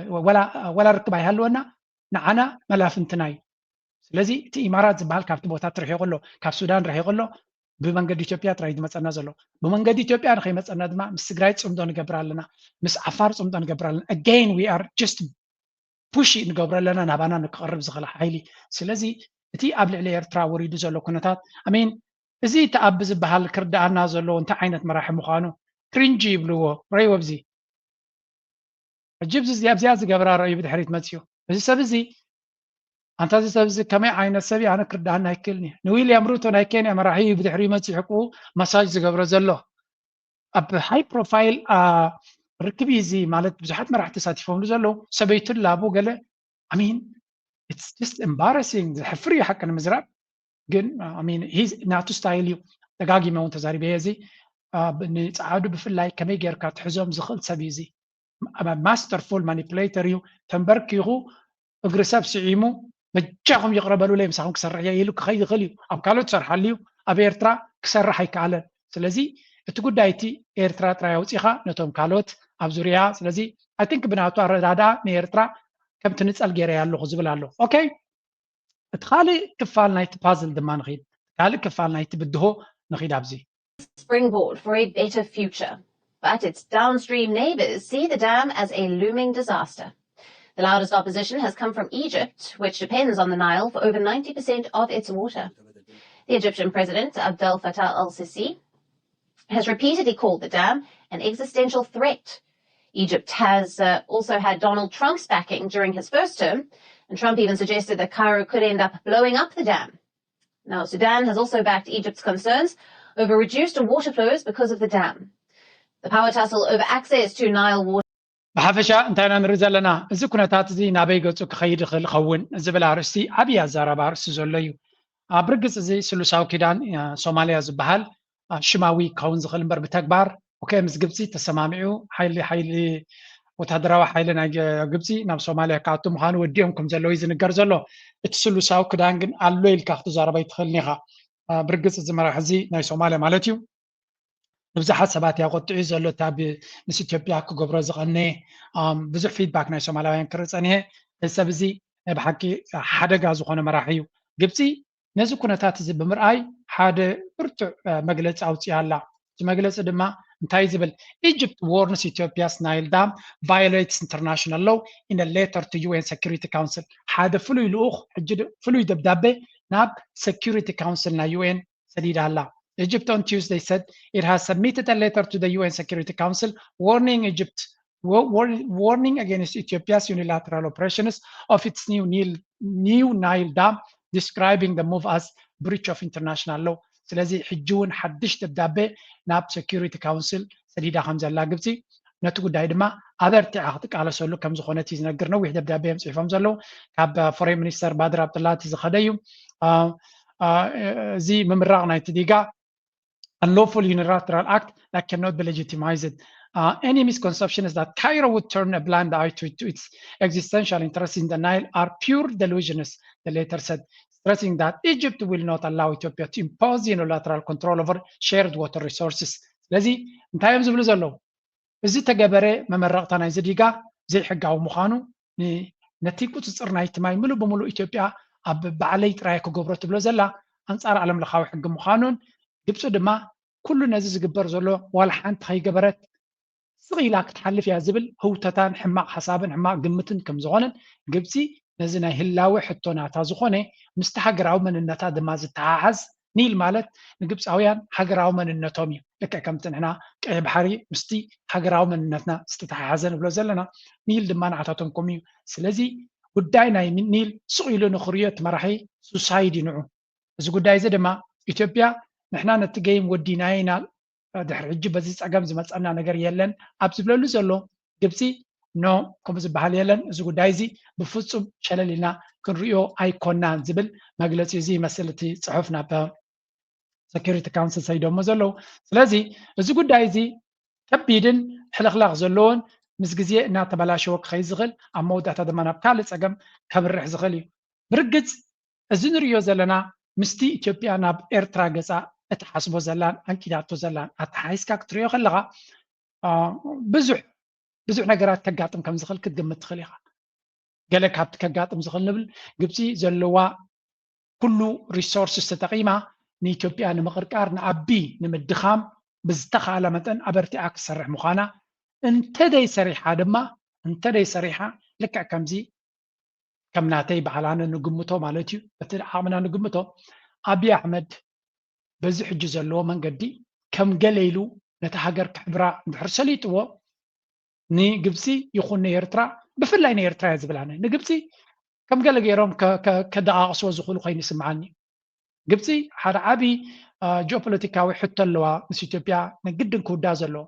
ወላ ርክብ ኣይሃለወና፣ ንዓና መላፍንትና እዩ። ስለዚ እቲ ኢማራት ዝበሃል ካብቲ ቦታ ትርሒቑ ኣሎ፣ ካብ ሱዳን ርሒቑ ኣሎ፣ ብመንገዲ ኢትዮጵያ ጥራይ ዝመፀና ዘሎ። ብመንገዲ ኢትዮጵያ ንኸይመፀና ድማ ምስ ትግራይ ፅምዶ ንገብር ኣለና፣ ምስ ዓፋር ፅምዶ ንገብር ኣለና። Again we are just push ንገብሮ ኣለና ናባና ንክቐርብ ዝኽእል ሓይሊ። ስለዚ እቲ ኣብ ልዕሊ ኤርትራ ወሪዱ ዘሎ ኩነታት ኣሜን እዚ እቲ ኣብ ዝበሃል ክርዳኣና ዘለዎ እንታይ ዓይነት መራሒ ምዃኑ ክሪንጂ ይብልዎ። ረይዎ ኣብዚ ሕጂ ኣብዚ ኣብዚኣ ዝገብራ ረእዩ ብድሕሪት መፅኡ። እዚ ሰብ እዚ ኣንታ እዚ ሰብ እዚ ከመይ ዓይነት ሰብ እዩ ኣነ ክርዳኣና ኣይክእልን እዩ። ንዊልያም ሩቶ ናይ ኬንያ መራሒ እዩ ብድሕሪኡ መፅኡ ሕቁ ማሳጅ ዝገብሮ ዘሎ። ኣብ ሃይ ፕሮፋይል ርክብ እዩ እዚ ማለት ብዙሓት መራሕቲ ተሳቲፎምሉ ዘለዉ ሰበይቱ ላቡ ገለ ኣሚን it's just embarrassing። ዘሕፍር እዩ ሓቂ ንምዝራብ ግን ናቱ ስታይል እዩ። ደጋጊመ እውን ተዛሪበ እዚ ንፀዓዱ ብፍላይ ከመይ ጌርካ ትሕዞም ዝኽእል ሰብ እዩ እዚ። ማስተርፉል ማኒፕሌተር እዩ። ተንበርኪኹ እግሪ ሰብ ስዒሙ በጃኹም ይቕረ በሉለይ ምሳኹም ክሰርሕ እየ ኢሉ ክኸይድ ይኽእል እዩ። ኣብ ካልኦት ትሰርሓሉ እዩ። ኣብ ኤርትራ ክሰርሕ ኣይከኣለን። ስለዚ እቲ ጉዳይ እቲ ኤርትራ ጥራይ ኣውፂኻ ነቶም ካልኦት ኣብ ዙርያ ስለዚ I think ብናቱ ኣረዳድኣ ንኤርትራ ከም ትንፀል ገይረያ ኣለኹ ዝብል ኣሎ። ኦኬ እቲ ካልእ ክፋል ናይቲ ፓዝል ድማ ንኺድ ካልእ ክፋል ናይቲ ብድሆ ንኺድ ኣብዚ springboard for a better future. But its downstream neighbours see the dam as a looming disaster. The loudest opposition has come from Egypt, which depends on the Nile for over ninety percent of its water. The Egyptian President Abdel Fattah al Sisi has repeatedly called the dam an existential threat. Egypt has uh, also had Donald Trump's backing during his first term, and Trump even suggested that Cairo could end up blowing up the dam. Now, Sudan has also backed Egypt's concerns over reduced water flows because of the dam. The power tussle over access to Nile water. ብሓፈሻ እንታይ ኢና ንርኢ ዘለና? እዚ ኩነታት እዚ ናበይ ገጹ ክኸይድ ይኽእል ይኸውን ዝብል ኣርእስቲ ዓብዪ ኣዛራቢ ኣርእስቲ ዘሎ እዩ። ኣብ ርግጽ እዚ ስሉሳዊ ኪዳን ሶማልያ ዝበሃል ሽማዊ ክኸውን ዝኽእል እምበር ብተግባር ኦኬ ምስ ግብፂ ተሰማሚዑ ሓይሊ ሓይሊ ወታደራዊ ሓይሊ ናይ ግብፂ ናብ ሶማልያ ክኣቱ ምዃኑ ወዲኦም ከም ዘለዉ ዝንገር ዘሎ። እቲ ስሉሳዊ ክዳን ግን ኣሎ ኢልካ ክትዛረብ ኣይትኽእልን ኢኻ። ብርግፅ እዚ መራሒ እዚ ናይ ሶማልያ ማለት እዩ ንብዙሓት ሰባት ያቆጥዑ ዘሎ እቲ ኣብ ምስ ኢትዮጵያ ክገብሮ ዝቐነ ብዙሕ ፊድባክ ናይ ሶማላውያን ክርኢ ፀኒሀ። እዚ ሰብ እዚ ናይ ብሓቂ ሓደጋ ዝኾነ መራሒ እዩ። ግብፂ ነዚ ኩነታት እዚ ብምርኣይ ሓደ ብርቱዕ መግለፂ ኣውፅኣ ኣላ። እቲ መግለፂ ድማ እንታይ ዝብል Egypt warns Ethiopia's Nile dam violates international law in a letter to U N Security Council ሓደ ፍሉይ ልኡኽ ሕጂ ፍሉይ ደብዳቤ ናብ Security Council ናይ U N ሰዲዳ ኣላ። Egypt on Tuesday said it has submitted a letter to the U N Security Council warning Egypt warning against Ethiopia's unilateral operations of its new Nile, new Nile dam, describing the move as breach of international law. ስለዚ ሕጂ እውን ሓድሽ ደብዳቤ ናብ Security Council ሰዲዳ ከም ዘላ ግብፂ ነቲ ጉዳይ ድማ ኣበርቲዓ ክትቃለሰሉ ከም ዝኾነት እዩ ዝነግር። ነዊሕ ደብዳቤ እዮም ፅሒፎም ዘለዉ። ካብ ፎሬን ሚኒስተር ባድር ኣብጥላቲ ዝኸደ እዩ። እዚ ምምራቕ ናይቲ ዲጋ unlawful unilateral act that cannot be legitimized. Uh, any misconception is that Cairo would turn a blind eye to, to its existential interests in the Nile are pure delusions, the letter said, stressing that Egypt will not allow Ethiopia to impose unilateral control over shared water resources. ስለዚ እንታይ እዮም ዝብሉ ዘለዉ? እዚ ተገበረ መመረቕታ ናይዚ ዲጋ ዘይሕጋዊ ምዃኑ ነቲ ቁፅፅር ናይቲ ማይ ምሉእ ብምሉእ ኢትዮጵያ ኣብ ባዕለይ ጥራይ ክገብሮ ትብሎ ዘላ ኣንጻር ዓለም ለኻዊ ሕጊ ምዃኑን ግብፂ ድማ ኩሉ ነዚ ዝግበር ዘሎ ዋላ ሓንቲ ከይገበረት ስቕ ኢላ ክትሓልፍ እያ ዝብል ህውተታን ሕማቕ ሓሳብን ሕማቕ ግምትን ከም ዝኾነን ግብፂ ነዚ ናይ ህላወ ሕቶ ናታ ዝኾነ ምስቲ ሃገራዊ መንነታ ድማ ዝተሓሓዝ ኒል ማለት ንግብፃውያን ሃገራዊ መንነቶም እዩ። ልክዕ ከምቲ ንሕና ቀይሕ ባሕሪ ምስቲ ሃገራዊ መንነትና ዝተተሓሓዘ ንብሎ ዘለና ኒል ድማ ንዓታቶም ከምኡ እዩ። ስለዚ ጉዳይ ናይ ኒል ስቕ ኢሉ ንኽርእዮ እቲ መራሒ ሱሳይድ እዩ ንዑ። እዚ ጉዳይ እዚ ድማ ኢትዮጵያ ንሕና ነቲ ገይም ወዲናዮ ኢና፣ ድሕሪ ሕጂ በዚ ፀገም ዝመፀና ነገር የለን ኣብ ዝብለሉ ዘሎ ግብፂ ኖ ከምኡ ዝበሃል የለን፣ እዚ ጉዳይ እዚ ብፍፁም ሸለል ኢልና ክንርእዮ ኣይኮናን ዝብል መግለፂ እዚ ይመስል እቲ ፅሑፍ ናብ ሰኪሪቲ ካውንስል ሰይዶሞ ዘለዉ። ስለዚ እዚ ጉዳይ እዚ ከቢድን ሕልኽላኽ ዘለዎን ምስ ግዜ እናተበላሸወ ክኸይድ ዝኽእል ኣብ መወዳእታ ድማ ናብ ካልእ ፀገም ከምርሕ ዝኽእል እዩ። ብርግፅ እዚ ንርእዮ ዘለና ምስቲ ኢትዮጵያ ናብ ኤርትራ ገፃ እትሓስቦ ዘላን ኣንቂዳቶ ዘላን ኣተሓሒዝካ ክትርእዮ ከለኻ ብዙሕ ብዙሕ ነገራት ከጋጥም ከም ዝኽእል ክትግምት ትኽእል ኢኻ። ገለ ካብቲ ከጋጥም ዝኽእል ንብል ግብፂ ዘለዋ ኩሉ ሪሶርስስ ተጠቒማ ንኢትዮጵያ ንምቕርቃር ንኣቢ ንምድኻም ብዝተኻእለ መጠን ኣበርቲዓ ክትሰርሕ ምዃና እንተደይ ሰሪሓ ድማ እንተደይ ሰሪሓ ልክዕ ከምዚ ከም ናተይ ባዕላነ ንግምቶ ማለት እዩ በቲ ዓቕምና ንግምቶ ኣብይ ኣሕመድ በዚ ሕጂ ዘለዎ መንገዲ ከም ገለ ኢሉ ነቲ ሃገር ክሕብራ እንድሕር ሰሊጥዎ ንግብፂ ይኹን ንኤርትራ ብፍላይ ንኤርትራ እየ ዝብል ኣነ ንግብፂ ከም ገለ ገይሮም ከደቃቅስዎ ዝኽእሉ ኮይኑ ይስምዓኒ እዩ። ግብፂ ሓደ ዓብዪ ጂኦፖለቲካዊ ሕቶ ኣለዋ ምስ ኢትዮጵያ ንግድን ክውዳ ዘለዎ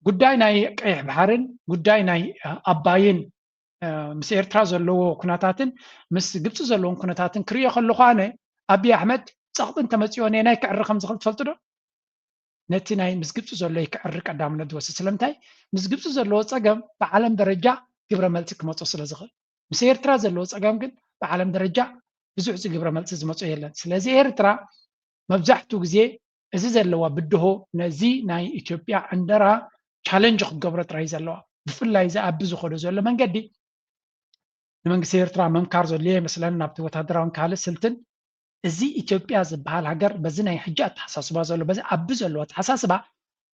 ጉዳይ ናይ ቀይሕ ባሕርን ጉዳይ ናይ ኣባይን ምስ ኤርትራ ዘለዎ ኩነታትን ምስ ግብፂ ዘለዎም ኩነታትን ክርእዮ ከለኹ ኣነ ኣብይ ኣሕመድ ፀቕጢ እንተመፅኦ ነናይ ክዕሪ ከም ዝኽእል ትፈልጡ ዶ? ነቲ ናይ ምስ ግብፂ ዘሎ ክዕሪ ቀዳምነት ዝወስድ ስለምንታይ ምስ ግብፂ ዘለዎ ፀገም ብዓለም ደረጃ ግብረ መልሲ ክመፆ ስለ ዝኽእል ምስ ኤርትራ ዘለዎ ፀገም ግን ብዓለም ደረጃ ብዙሕ ግብረ መልሲ ዝመፆ የለን። ስለዚ ኤርትራ መብዛሕትኡ ግዜ እዚ ዘለዋ ብድሆ ነዚ ናይ ኢትዮጵያ ዕንደራ ቻለንጅ ክትገብሮ ጥራይ ዘለዋ ብፍላይ እዚ ኣቢ ዝኸዶ ዘሎ መንገዲ ንመንግስቲ ኤርትራ ምምካር ዘድልዮ ይመስለኒ ናብቲ ወታደራውን ካልእ ስልትን እዚ ኢትዮጵያ ዝበሃል ሃገር በዚ ናይ ሕጂ ኣተሓሳስባ ዘሎ በዚ ኣቢ ዘለዎ ኣተሓሳስባ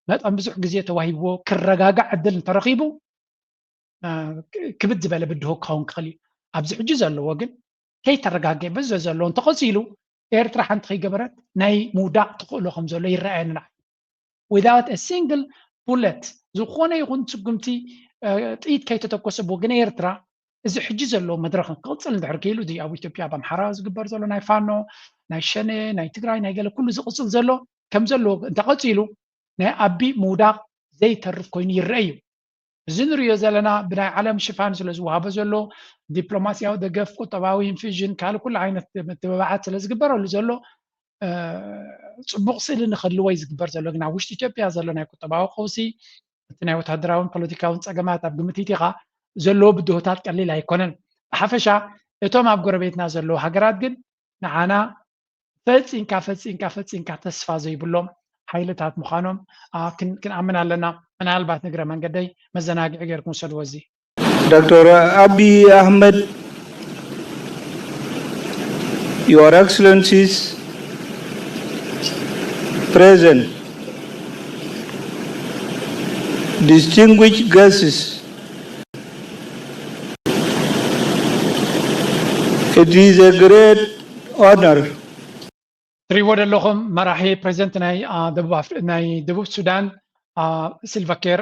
መጠን ብዙሕ ግዜ ተዋሂብዎ ክረጋጋዕ ዕድል እንተረኺቡ ክብድ ዝበለ ብድሆ ክኸውን ክኽእል እዩ። ኣብዚ ሕጂ ዘለዎ ግን ከይተረጋገ በዚ ዘሎ እንተቐፂሉ ኤርትራ ሓንቲ ከይገበረት ናይ ምውዳቕ ተኽእሎ ከም ዘሎ ይረኣየኒ ንዓይ። Without a single bullet ዝኾነ ይኹን ስጉምቲ ጥይት ከይተተኮሰ ብወገን ኤርትራ እዚ ሕጂ ዘሎ መድረኽ ክቕፅል እንድሕር ክኢሉ እዚ ኣብ ኢትዮጵያ ኣብ ኣምሓራ ዝግበር ዘሎ ናይ ፋኖ ናይ ሸነ ናይ ትግራይ ናይ ገለ ኩሉ ዝቕፅል ዘሎ ከም ዘለዎ እንተቐፂሉ ናይ ኣቢ ምውዳቕ ዘይተርፍ ኮይኑ ይረአ እዩ። እዚ ንሪኦ ዘለና ብናይ ዓለም ሽፋን ስለ ዝወሃቦ ዘሎ ዲፕሎማሲያዊ ደገፍ ቁጠባዊ ኢንፊዥን ካልእ ኩሉ ዓይነት ምትብባዓት ስለ ዝግበረሉ ዘሎ ፅቡቕ ስእሊ ንክህልዎ እዩ ዝግበር ዘሎ ግን ኣብ ውሽጢ ኢትዮጵያ ዘሎ ናይ ቁጠባዊ ቀውሲ እቲ ናይ ወታደራውን ፖለቲካውን ፀገማት ኣብ ግምት ኢኻ ዘለዎ ብድሆታት ቀሊል ኣይኮነን። ብሓፈሻ እቶም ኣብ ጎረቤትና ዘለዉ ሃገራት ግን ንዓና ፈፂንካ ፈፂንካ ፈፂንካ ተስፋ ዘይብሎም ሓይልታት ምዃኖም ክንኣምን ኣለና። ምናልባት ንግረ መንገደይ መዘናግዒ ገይርኩም ውሰድዎ እዚ። Doctor Abiy Ahmed, Your Excellencies present, distinguished guests, it is a great honor ትሪእዎ ዘለኹም መራሒ ፕሬዚደንት ናይ ደቡብ ሱዳን ሲልቫ ኬር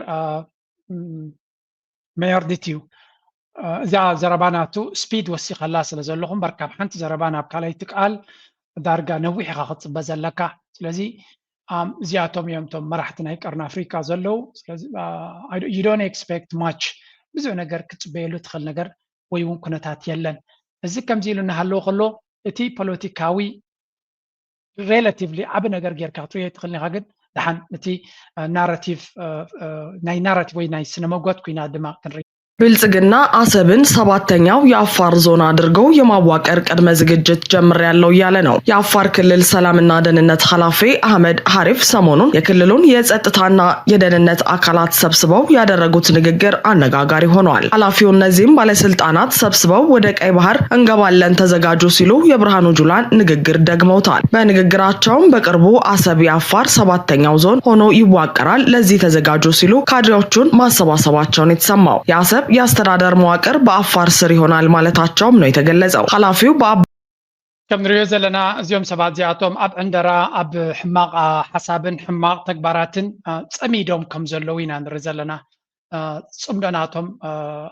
ሜዮርዲት እዩ። እዛ ዘረባ ናቱ ስፒድ ወሲኸላ ስለ ዘለኹ እምበር ካብ ሓንቲ ዘረባ ናብ ካልኣይቲ ቃል ዳርጋ ነዊሕ ኢኻ ክትፅበ ዘለካ። ስለዚ እዚኣቶም እዮም እቶም መራሕቲ ናይ ቀርኒ ኣፍሪካ ዘለዉ። ስለዚ you don't expect much ብዙሕ ነገር ክትፅበየሉ ትኽእል ነገር ወይ እውን ኩነታት የለን። እዚ ከምዚ ኢሉ እናሃለወ ከሎ እቲ ፖለቲካዊ ሬላቲቭሊ ዓቢ ነገር ጌርካ ክትርእዮ ኣይትኽእልን ኢኻ ግን ደሓን እቲ ናራቲቭ ናይ ናራቲቭ ወይ ናይ ስነ መጓት ኩናት ድማ ክንርኢ ብልጽግና አሰብን ሰባተኛው የአፋር ዞን አድርገው የማዋቀር ቅድመ ዝግጅት ጀምሬያለሁ እያለ ነው። የአፋር ክልል ሰላምና ደህንነት ኃላፊ አህመድ ሐሪፍ ሰሞኑን የክልሉን የጸጥታና የደህንነት አካላት ሰብስበው ያደረጉት ንግግር አነጋጋሪ ሆነዋል። ኃላፊው እነዚህም ባለስልጣናት ሰብስበው ወደ ቀይ ባህር እንገባለን ተዘጋጁ ሲሉ የብርሃኑ ጁላን ንግግር ደግመውታል። በንግግራቸውም በቅርቡ አሰብ የአፋር ሰባተኛው ዞን ሆኖ ይዋቀራል፣ ለዚህ ተዘጋጁ ሲሉ ካድሬዎቹን ማሰባሰባቸውን የተሰማው። የአሰብ የአስተዳደር መዋቅር በአፋር ስር ይሆናል ማለታቸውም ነው የተገለጸው። ኃላፊው በአባ ከም ንሪኦ ዘለና እዚኦም ሰባት እዚኣቶም ኣብ ዕንደራ ኣብ ሕማቕ ሓሳብን ሕማቕ ተግባራትን ጸሚዶም ከም ዘለዉ ኢና ንርኢ ዘለና። ጽምዶ ናቶም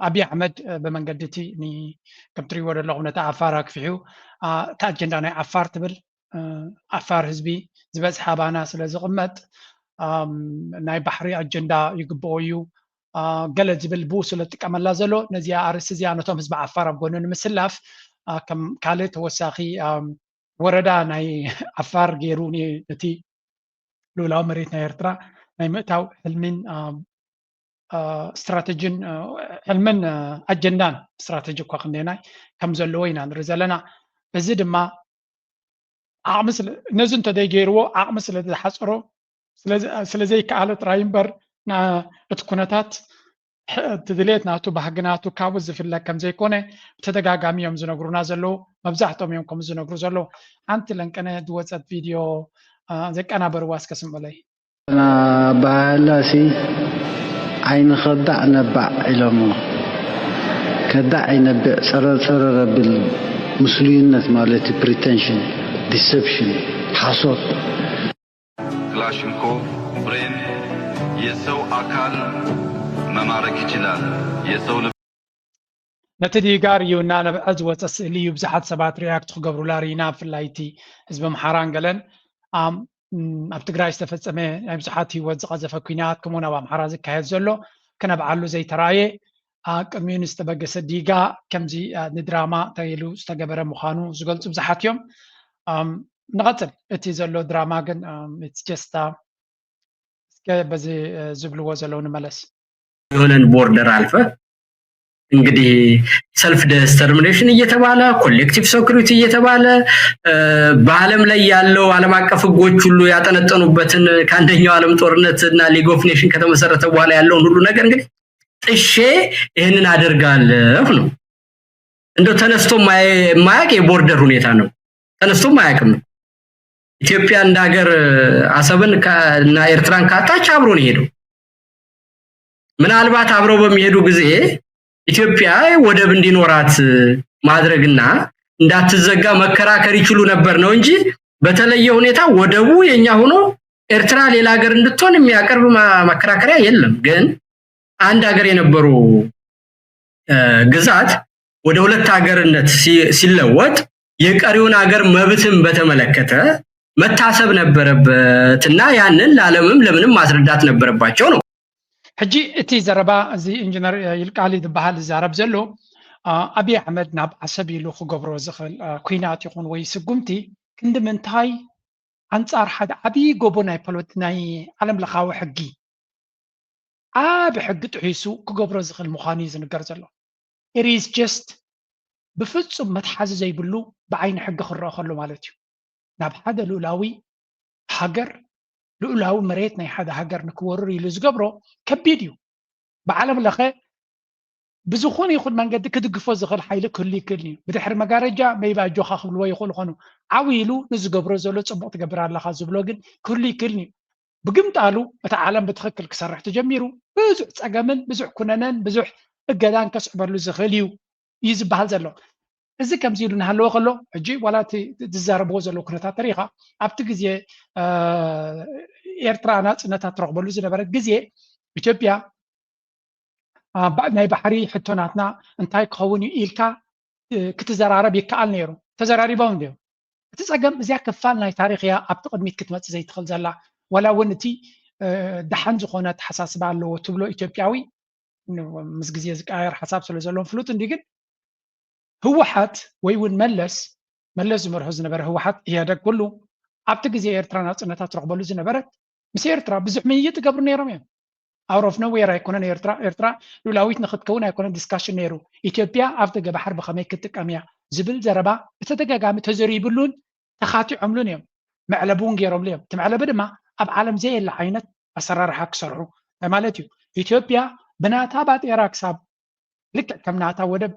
ኣብይ ኣሕመድ ብመንገዲ እቲ ከምትሪእዎ ዘለኹም ነቲ ዓፋር ኣክፊሑ እቲ ኣጀንዳ ናይ ዓፋር ትብል ዓፋር ህዝቢ ዝበዝሐ ኣባና ስለ ዝቕመጥ ናይ ባሕሪ ኣጀንዳ ይግብኦ እዩ ገለ ዝብል ብኡ ስለ ዝጥቀመላ ዘሎ ነዚኣ ኣርእስቲ እዚኣ ነቶም ህዝቢ ዓፋር ኣብ ጎኑ ንምስላፍ ከም ካልእ ተወሳኺ ወረዳ ናይ ዓፋር ገይሩ ነቲ ልኡላዊ መሬት ናይ ኤርትራ ናይ ምእታው ሕልሚን ስትራተጂን ሕልምን ኣጀንዳን ስትራተጂ እኳ ክንደየናይ ከም ዘለዎ ኢና ንርኢ ዘለና። እዚ ድማ ዓቕሚ ነዚ እንተዘይገይርዎ ዓቕሚ ስለ ዝሓፀሮ ስለ ዘይከኣለ ጥራይ እምበር እቲ ኩነታት እቲ ድሌት ናቱ ባህጊ ናቱ ካብኡ ዝፍለ ከም ዘይኮነ ብተደጋጋሚ እዮም ዝነግሩና ዘለዉ። መብዛሕቶም እዮም ከምኡ ዝነግሩ ዘለዉ። ሓንቲ ለንቀነ ዝወፀት ቪድዮ ዘቀናበርዋ እስከ ስምዑለይ። ኣባሃህላሲ ዓይኒ ከዳዕ ነባዕ ኢሎሞ። ከዳዕ ይነብዕ ጸረር ጸረር ኣብል ምስሉይነት ማለት እዩ። ፕሪተንሽን፣ ዲሰፕሽን፣ ሓሶት። ክላሽንኮቭ ብሬን የሰው አካል መማረክ ይችላል። የሰው ልብ ነቲ ዲጋር እዩ እናነብዐ ዝወፀ ስእሊ እዩ ብዙሓት ሰባት ሪያክት ክገብሩላ ርኢና ብፍላይ እቲ ህዝቢ ኣምሓራን ገለን ኣብ ትግራይ ዝተፈፀመ ናይ ብዙሓት ህይወት ዝቐዘፈ ኲናት ከምኡውን ኣብ ኣምሓራ ዝካየድ ዘሎ ክነብዓሉ ዘይተራእየ ኣብ ቅድሚኡ ንዝተበገሰ ዲጋ ከምዚ ንድራማ ተይሉ ዝተገበረ ምዃኑ ዝገልፁ ብዙሓት እዮም። ንቐፅል እቲ ዘሎ ድራማ ግን ጀስታ እስከ በዚ ዝብልዎ ዘለዉ ንመለስ። የሆነን ቦርደር አልፈ እንግዲህ ሰልፍ ዲተርሚኔሽን እየተባለ ኮሌክቲቭ ሴኩሪቲ እየተባለ በዓለም ላይ ያለው ዓለም አቀፍ ህጎች ሁሉ ያጠነጠኑበትን ከአንደኛው ዓለም ጦርነት እና ሊግ ኦፍ ኔሽን ከተመሰረተ በኋላ ያለውን ሁሉ ነገር እንግዲህ ጥሼ ይህንን አደርጋለሁ ነው። እንደው ተነስቶ የማያውቅ የቦርደር ሁኔታ ነው። ተነስቶም አያውቅም። ኢትዮጵያ እንደ ሀገር አሰብን እና ኤርትራን ካጣች አብሮ ነው ሄደው። ምናልባት አብረው በሚሄዱ ጊዜ ኢትዮጵያ ወደብ እንዲኖራት ማድረግና እንዳትዘጋ መከራከር ይችሉ ነበር ነው እንጂ በተለየ ሁኔታ ወደቡ የኛ ሆኖ ኤርትራ ሌላ ሀገር እንድትሆን የሚያቀርብ መከራከሪያ የለም። ግን አንድ ሀገር የነበሩ ግዛት ወደ ሁለት ሀገርነት ሲለወጥ የቀሪውን ሀገር መብትን በተመለከተ መታሰብ ነበረበት እና ያንን ለዓለምም ለምንም ማስረዳት ነበረባቸው ነው። ሕጂ እቲ ዘረባ እዚ ኢንጂነር ይልቃል ዝበሃል ዝዛረብ ዘሎ ኣብይ ኣሕመድ ናብ ዓሰብ ኢሉ ክገብሮ ዝኽእል ኩናት ይኹን ወይ ስጉምቲ ክንዲ ምንታይ ኣንጻር ሓደ ዓብዪ ጎቦ ናይ ፖለቲ ናይ ዓለም ለኻዊ ሕጊ ዓቢ ሕጊ ጥሒሱ ክገብሮ ዝኽእል ምዃኑ እዩ ዝንገር ዘሎ። It is just ብፍጹም መትሓዚ ዘይብሉ ብዓይኒ ሕጊ ክረአ ከሎ ማለት እዩ። ናብ ሓደ ልኡላዊ ሃገር ልኡላዊ መሬት ናይ ሓደ ሃገር ንክወርር ኢሉ ዝገብሮ ከቢድ እዩ። ብዓለም ለኸ ብዝኾነ ይኹን መንገዲ ክድግፎ ዝኽእል ሓይሊ ክህሉ ይክእል እዩ። ብድሕሪ መጋረጃ maybe ኣጆኻ ክብልዎ ይኽእሉ ኾኑ ዓው ኢሉ ንዝገብሮ ዘሎ ጽቡቕ ትገብር ኣለኻ ዝብሎ ግን ክህሉ ይክእል እዩ። ብግምጣሉ እቲ ዓለም ብትኽክል ክሰርሕ ተጀሚሩ ብዙሕ ጸገምን ብዙሕ ኩነነን ብዙሕ እገዳን ከስዕበሉ ዝኽእል እዩ እዩ ዝበሃል ዘሎ። እዚ ከምዚ ኢሉ እናሃለወ ከሎ ሕጂ ዋላ እቲ ዝዛረብዎ ዘለዉ ኩነታት ተሪኻ ኣብቲ ግዜ ኤርትራ ናፅነታ ትረኽበሉ ዝነበረት ግዜ ኢትዮጵያ ናይ ባሕሪ ሕቶ ናትና እንታይ ክኸውን እዩ ኢልካ ክትዘራረብ ይከኣል ነይሩ። ተዘራሪቦም እንዲዮም። እቲ ፀገም እዚኣ ክፋል ናይ ታሪክ እያ ኣብቲ ቅድሚት ክትመፅእ ዘይትኽእል ዘላ ዋላ እውን እቲ ደሓን ዝኾነ ኣተሓሳስባ ኣለዎ ትብሎ ኢትዮጵያዊ ምስ ግዜ ዝቀያየር ሓሳብ ስለ ዘለዎም ፍሉጥ እንዲ ግን ህወሓት ወይ እውን መለስ መለስ ዝመርሑ ዝነበረ ህወሓት ኢህደግ ኩሉ ኣብቲ ግዜ ኤርትራ ናፅነታ ትረኽበሉ ዝነበረት ምስ ኤርትራ ብዙሕ ምይይጥ ይገብሩ ነይሮም እዮም። out of nowhere ኣይኮነን። ኤርትራ ኤርትራ ሉላዊት ንክትከውን ኣይኮነን discussion ነይሩ። ኢትዮጵያ ኣብ ደገ ባሕር ብኸመይ ክትጥቀም እያ ዝብል ዘረባ ብተደጋጋሚ ተዘሪብሉን ተኻቲዖምሉን እዮም። መዕለቢ እውን ገይሮምሉ እዮም። እቲ መዕለቢ ድማ ኣብ ዓለም ዘየለ ዓይነት ኣሰራርሓ ክሰርሑ ማለት እዩ። ኢትዮጵያ ብናታ ባጤራ ክሳብ ልክዕ ከም ናታ ወደብ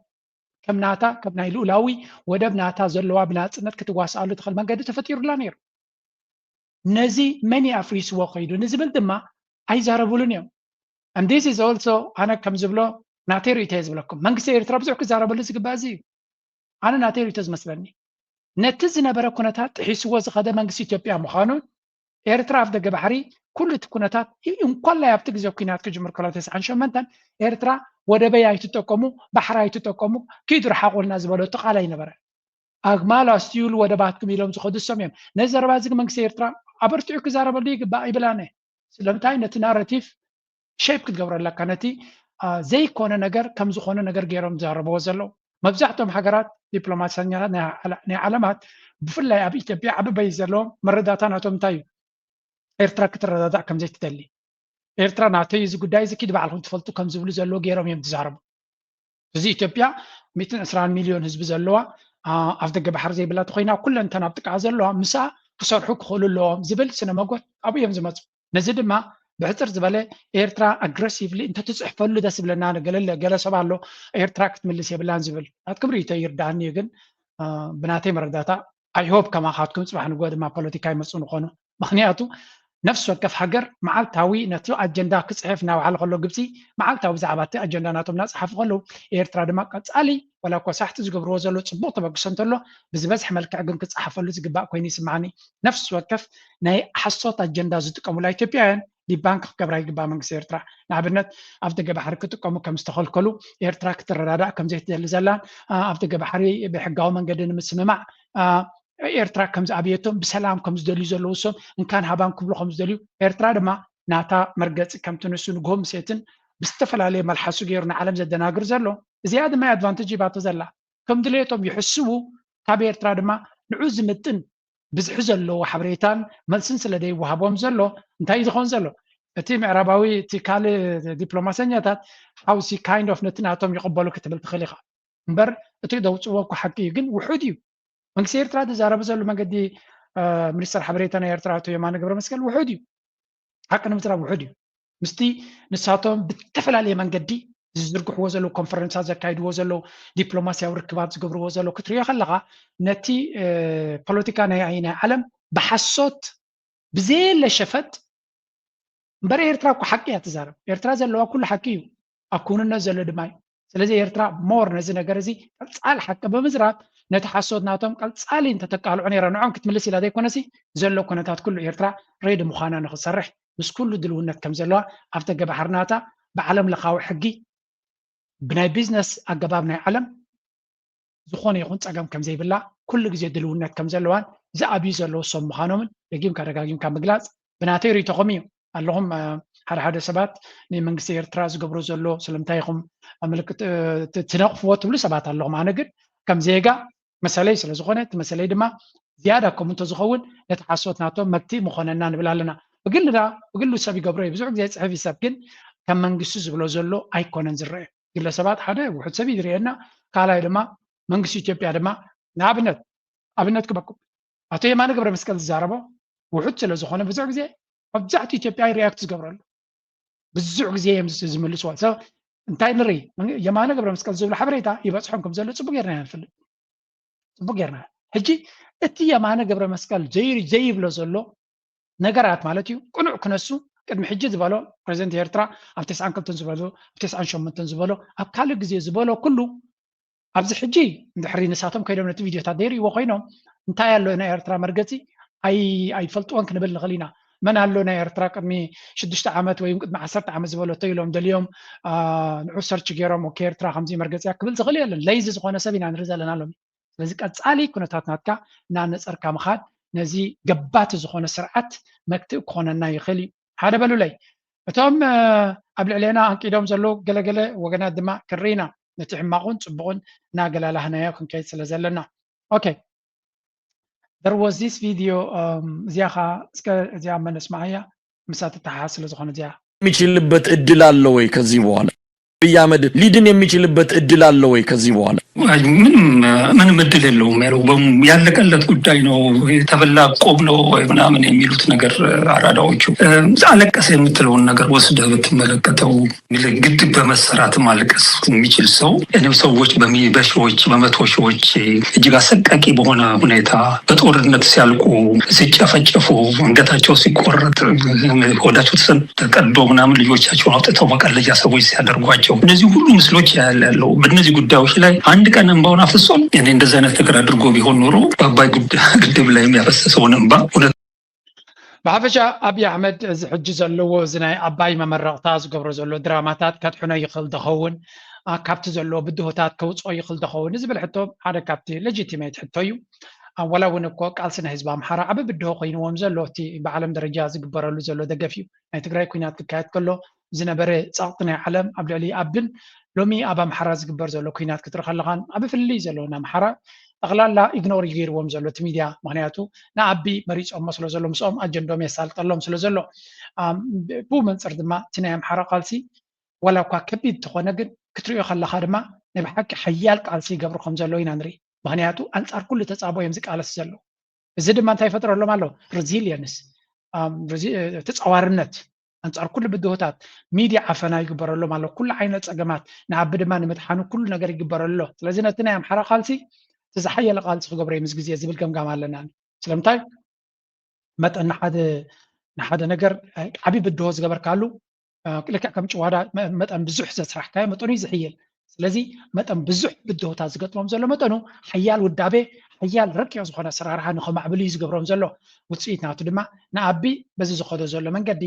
ከም ናታ ከም ናይ ልኡላዊ ወደብ ናታ ዘለዋ ብናፅነት ክትዋስኣሉ ትኽእል መንገዲ ተፈጢሩላ ነይሩ። ነዚ መን ኣፍሪስዎ ከይዱ ንዝብል ድማ ኣይዛረቡሉን እዮም። And this is also ኣነ ከም ዝብሎ ናተይ ርእይቶ እየ ዝብለኩም። መንግስቲ ኤርትራ ብዙሕ ክዛረበሉ ዝግባእ እዚ እዩ። ኣነ ናተይ ርእይቶ ዝመስለኒ ነቲ ዝነበረ ኩነታት ጥሒስዎ ዝኸደ መንግስቲ ኢትዮጵያ ምዃኑን ኤርትራ ኣብ ደገ ባሕሪ ኩሉ እቲ ኩነታት እንኳላይ ኣብቲ ግዜ ኩናት ክጅምር ከሎ ተስዓን ሸመንተን ኤርትራ ወደበይ ኣይትጠቀሙ፣ ባሕሪ ኣይትጠቀሙ፣ ኪዱ ርሓቑልና ዝበለቶ ቃል ኣይነበረ። ኣግማል ኣስትዩሉ ወደባትኩም ኢሎም ዝኸዱ እሶም እዮም። ነዚ ዘረባ እዚ መንግስቲ ኤርትራ ኣበርቲዑ ክዛረበሉ ይግባእ ይብል ኣነ። ስለምንታይ ነቲ ናረቲቭ ሼፕ ክትገብሮ ኣለካ። ነቲ ዘይኮነ ነገር ከም ዝኾነ ነገር ገይሮም ዝዛረብዎ ዘለዉ መብዛሕትኦም ሃገራት ዲፕሎማሰኛታት ናይ ዓለማት ብፍላይ ኣብ ኢትዮጵያ ዓቢ በይ ዘለዎም መረዳእታ ናቶም እንታይ እዩ? ኤርትራ ክትረዳዳእ ከም ዘይትደሊ ኤርትራ ናተይ እዚ ጉዳይ እዚ ኪድ ባዕልኩም ትፈልጡ ከም ዝብሉ ዘለዎ ገይሮም እዮም ዝዛረቡ። እዚ ኢትዮጵያ ሚእትን ዕስራን ሚልዮን ህዝቢ ዘለዋ ኣብ ደገ ባሕሪ ዘይብላ ተኮይና ኩለን እተን ኣብ ጥቃ ዘለዋ ምስኣ ክሰርሑ ክኽእሉ ኣለዎም ዝብል ስነ መጎት ኣብኡ እዮም ዝመፁ። ነዚ ድማ ብሕፅር ዝበለ ኤርትራ ኣግረሲቭሊ እንተትፅሕፈሉ ደስ ይብለና። ገለ ገለ ሰብ ኣሎ ኤርትራ ክትምልስ የብላን ዝብል ናትኩም ርእይቶ ይርዳእኒ እዩ፣ ግን ብናተይ መረዳእታ I hope ከማኻትኩም ፅባሕ ንግሆ ድማ ፖለቲካ ይመፁ ንኾኑ። ምክንያቱ ነፍሲ ወከፍ ሃገር መዓልታዊ ነቲ ኣጀንዳ ክፅሕፍ እናበዓለ ከሎ ግብፂ መዓልታዊ ብዛዕባ እቲ ኣጀንዳ ናቶም እናፀሓፉ ከለዉ ኤርትራ ድማ ቀፃሊ ዋላ እኳ ሳሕቲ ዝገብርዎ ዘሎ ፅቡቅ ተበግሶ እንተሎ ብዝበዝሐ መልክዕ ግን ክፀሓፈሉ ዝግባእ ኮይኑ ይስማዓኒ። ነፍሲ ወከፍ ናይ ሓሶት ኣጀንዳ ዝጥቀሙላ ኢትዮጵያውያን ዲባንክ ክገብራ ይግባእ መንግስቲ ኤርትራ። ንኣብነት ኣብ ደገ ባሕሪ ክጥቀሙ ከም ዝተኸልከሉ ኤርትራ ክትረዳዳእ ከም ዘይትደሊ ዘላን ኣብ ደገ ባሕሪ ብሕጋዊ መንገዲ ንምስምማዕ ኤርትራ ከም ዝኣብየቶም ብሰላም ከም ዝደልዩ ዘለዉ እሶም እንካን ሃባን ክብሉ ከም ዝደልዩ ኤርትራ ድማ ናታ መርገፂ ከምቲ ንሱ ንግሆ ምሴትን ብዝተፈላለየ መልሓሱ ገይሩ ንዓለም ዘደናግር ዘሎ እዚኣ ድማ ኣድቫንቴጅ ሂባቶ ዘላ ከም ድሌቶም ይሕስቡ ካብ ኤርትራ ድማ ንዑ ዝምጥን ብዝሒ ዘለዎ ሓበሬታን መልስን ስለ ዘይወሃቦም ዘሎ እንታይ እዩ ዝኸውን ዘሎ እቲ ምዕራባዊ እቲ ካልእ ዲፕሎማሰኛታት how is he kind of ነቲ ናቶም ይቕበሉ ክትብል ትኽእል ኢኻ እምበር እቲ ደውፅዎ እኮ ሓቂ እዩ ግን ውሑድ እዩ መንግስቲ ኤርትራ ዝዛረቡ ዘሎ መንገዲ ሚኒስተር ሓበሬታ ናይ ኤርትራ ኣቶ የማነ ገብረ መስቀል ውሑድ እዩ ሓቂ ንምዝራብ ውሑድ እዩ ምስቲ ንሳቶም ብተፈላለየ መንገዲ ዝዝርግሕዎ ዘለዉ ኮንፈረንሳት ዘካይድዎ ዘለዉ ዲፕሎማስያዊ ርክባት ዝገብርዎ ዘለዉ ክትሪኦ ከለካ ነቲ ፖለቲካ ናይ ናይ ዓለም ብሓሶት ብዘየለ ሸፈጥ እምበር ኤርትራ እኮ ሓቂ እያ ትዛረብ ኤርትራ ዘለዋ ኩሉ ሓቂ እዩ ኣብ ክውንነት ዘሎ ድማ እዩ ስለዚ ኤርትራ ሞር ነዚ ነገር እዚ ቀፃል ሓቂ ብምዝራብ ነቲ ሓሶት ናቶም ቀፃሊ እንተተቃልዖ ነይራ ንዖም ክትምልስ ኢላ ዘይኮነሲ ዘሎ ኩነታት ኩሉ ኤርትራ ሬዲ ምዃና ንክትሰርሕ ምስ ኩሉ ድልውነት ከም ዘለዋ ኣብተ ገባሕርናታ ብዓለም ለኻዊ ሕጊ ብናይ ቢዝነስ ኣገባብ ናይ ዓለም ዝኾነ ይኹን ፀገም ከም ዘይብላ ኩሉ ግዜ ድልውነት ከም ዘለዋን ዝኣብዩ ዘለዉ ሰብ ምዃኖምን ደጊምካ ደጋጊምካ ምግላፅ ብናተይ ርእይቶኹም እዩ ኣለኹም ሓደ ሓደ ሰባት ንመንግስቲ ኤርትራ ዝገብሮ ዘሎ ስለምንታይ ኢኹም ምልክት ትነቕፍዎ ትብሉ ሰባት ኣለኹም ኣነ ግን ከም ዜጋ መሰለይ ስለ ዝኾነ እቲ መሰለይ ድማ ዝያዳ ከምኡ እንተዝኸውን ነቲ ሓሶት ናቶም መብትኢ ምኾነና ንብል ኣለና ብግልና ብግሉ ሰብ ይገብሮ እዩ ብዙሕ ግዜ ፅሕፍ እዩ ሰብ ግን ከም መንግስቲ ዝብሎ ዘሎ ኣይኮነን ዝረአ ግለሰባት ሓደ ውሑድ ሰብ ይድርየና ካልኣይ ድማ መንግስቲ ኢትዮጵያ ድማ ንኣብነት ኣብነት ክበኩም ኣቶ የማነ ገብረ መስቀል ዝዛረቦ ውሑድ ስለ ዝኾነ ብዙሕ ግዜ መብዛሕትኡ ኢትዮጵያ ሪያክት ዝገብረሉ ብዙሕ ግዜ እዮም ዝምልስዎ ሰብ እንታይ ንርኢ የማነ ገብረ መስቀል ዝብሉ ሓበሬታ ይበፅሖም ከም ዘሎ ፅቡቅ ጌርና ንፈልጥ ፅቡቅ ጌርና ሕጂ እቲ የማነ ገብረ መስቀል ዘይብሎ ዘሎ ነገራት ማለት እዩ ቅኑዕ ክነሱ ቅድሚ ሕጂ ዝበሎ ፕሬዚደንት ኤርትራ ኣብ ተስዓን ክልተን ዝበሎ ኣብ ተስዓን ሸሞንተን ዝበሎ ኣብ ካልእ ግዜ ዝበሎ ኩሉ ኣብዚ ሕጂ እንድሕሪ ንሳቶም ከይዶም ነቲ ቪድዮታት ዘይርእይዎ ኮይኖም እንታይ ኣሎ ናይ ኤርትራ መርገፂ ኣይፈልጥዎን ክንብል ንኽእል ኢና መን ኣሎ ናይ ኤርትራ ቅድሚ ሽዱሽተ ዓመት ወይ ቅድሚ ዓሰርተ ዓመት ዝበለቶ ኢሎም ደልዮም ንዑ ሰርች ገይሮም ኦኬ ኤርትራ ከምዚ መርገፂያ ክብል ዝኽእል የለን ለይዚ ዝኾነ ሰብ ኢና ንርኢ ዘለና ሎሚ ስለዚ ቀፃሊ ኩነታት ናትካ እናነፀርካ ምኻድ ነዚ ገባቲ ዝኾነ ስርዓት መክትእ ክኾነና ይኽእል እዩ ሓደ በሉለይ እቶም ኣብ ልዕሌና ኣንቂዶም ዘለዉ ገለገለ ወገናት ድማ ክንርኢና ነቲ ሕማቑን ፅቡቕን እናገላላህናዮ ክንከይድ ስለ ዘለና okay there was this video እዚኣ ኸ እስከ እዚኣ መነስማዓያ ምሳ ትተሓሓዝ ስለ ዝኾነ እዚኣ የሚችልበት እድል አለ ወይ ከዚህ በኋላ? አብይ አህመድ ሊድን የሚችልበት እድል አለ ወይ ከዚህ በኋላ? ምንም ምንም እድል የለውም። ያው ያለቀለት ጉዳይ ነው። የተበላ ቆብ ነው ወይ ምናምን የሚሉት ነገር አራዳዎቹ። አለቀሰ የምትለውን ነገር ወስደህ ብትመለከተው ግድ በመሰራት ማልቀስ የሚችል ሰው እኔም ሰዎች በሺዎች በመቶ ሺዎች እጅግ አሰቃቂ በሆነ ሁኔታ በጦርነት ሲያልቁ፣ ሲጨፈጨፉ፣ አንገታቸው ሲቆረጥ፣ ሆዳቸው ተቀዶ ምናምን ልጆቻቸውን አውጥተው መቀለጃ ሰዎች ሲያደርጓቸው እነዚህ ሁሉ ምስሎች ያለው በእነዚህ ጉዳዮች ላይ አንድ ቀን እንባውን አፍሶ እኔ እንደዚህ አይነት ነገር አድርጎ ቢሆን ኖሮ በአባይ ግድብ ላይ የሚያፈሰሰውን እንባ እውነት ብሓፈሻ ኣብይ ኣሕመድ እዚ ሕጂ ዘለዎ እዚ ናይ ኣባይ መመረቕታ ዝገብሮ ዘሎ ድራማታት ከድሕኖ ይኽእል ዝኸውን፣ ካብቲ ዘለዎ ብድሆታት ከውፅኦ ይኽእል ዝኸውን ዝብል ሕቶ ሓደ ካብቲ ሌጂቲሜት ሕቶ እዩ። ዋላ እውን እኮ ቃልሲ ናይ ህዝቢ ኣምሓራ ዓቢ ብድሆ ኮይንዎም ዘሎ እቲ ብዓለም ደረጃ ዝግበረሉ ዘሎ ደገፍ እዩ። ናይ ትግራይ ኩናት ክካየድ ከሎ ዝነበረ ጸቕጢ ናይ ዓለም ኣብ ልዕሊ ኣብን ሎሚ ኣብ ኣምሓራ ዝግበር ዘሎ ኩናት ክትርኢ ከለኻን ኣብ ፍልልይ ዘለውን ኣምሓራ ጠቕላላ ኢግኖር እዩ ገይርዎም ዘሎ እቲ ሚድያ። ምክንያቱ ንኣቢ መሪፆሞ ስለ ዘሎ ምስኦም ኣጀንዶም የሳልጠሎም ስለ ዘሎ ብኡ መንፅር ድማ እቲ ናይ ኣምሓራ ቃልሲ ዋላ እኳ ከቢድ እንተኾነ ግን ክትሪኦ ከለኻ ድማ ናይ ብሓቂ ሓያል ቃልሲ ይገብሩ ከም ዘሎ ኢና ንርኢ። ምክንያቱ ኣንፃር ኩሉ ተፃቦ እዮም ዝቃለስ ዘለዉ። እዚ ድማ እንታይ ይፈጥረሎም ኣሎ? ሬዚሊየንስ፣ ተፃዋርነት ኣንፃር ኩሉ ብድሆታት። ሚድያ ዓፈና ይግበረሎም ኣሎ፣ ኩሉ ዓይነት ፀገማት ንኣቢ ድማ ንምድሓኑ ኩሉ ነገር ይግበረሉ ኣሎ። ስለዚ ነቲ ናይ ኣምሓራ ቃልሲ እቲ ዝሓየለ ቃልሲ ክገብሮ እዩ ምስ ግዜ ዝብል ገምጋም ኣለና። ስለምንታይ መጠን ንሓደ ንሓደ ነገር ዓብዪ ብድሆ ዝገበርካሉ ልክዕ ከም ጭዋዳ መጠን ብዙሕ ዘስራሕካዮ መጠኑ እዩ ዝሕይል። ስለዚ መጠን ብዙሕ ብድሆታት ዝገጥሞም ዘሎ መጠኑ ሓያል ውዳቤ ሓያል ረቂቕ ዝኾነ ኣሰራርሓ ንኸማዕብሉ እዩ ዝገብሮም ዘሎ። ውፅኢት ናቱ ድማ ንኣቢ በዚ ዝኸዶ ዘሎ መንገዲ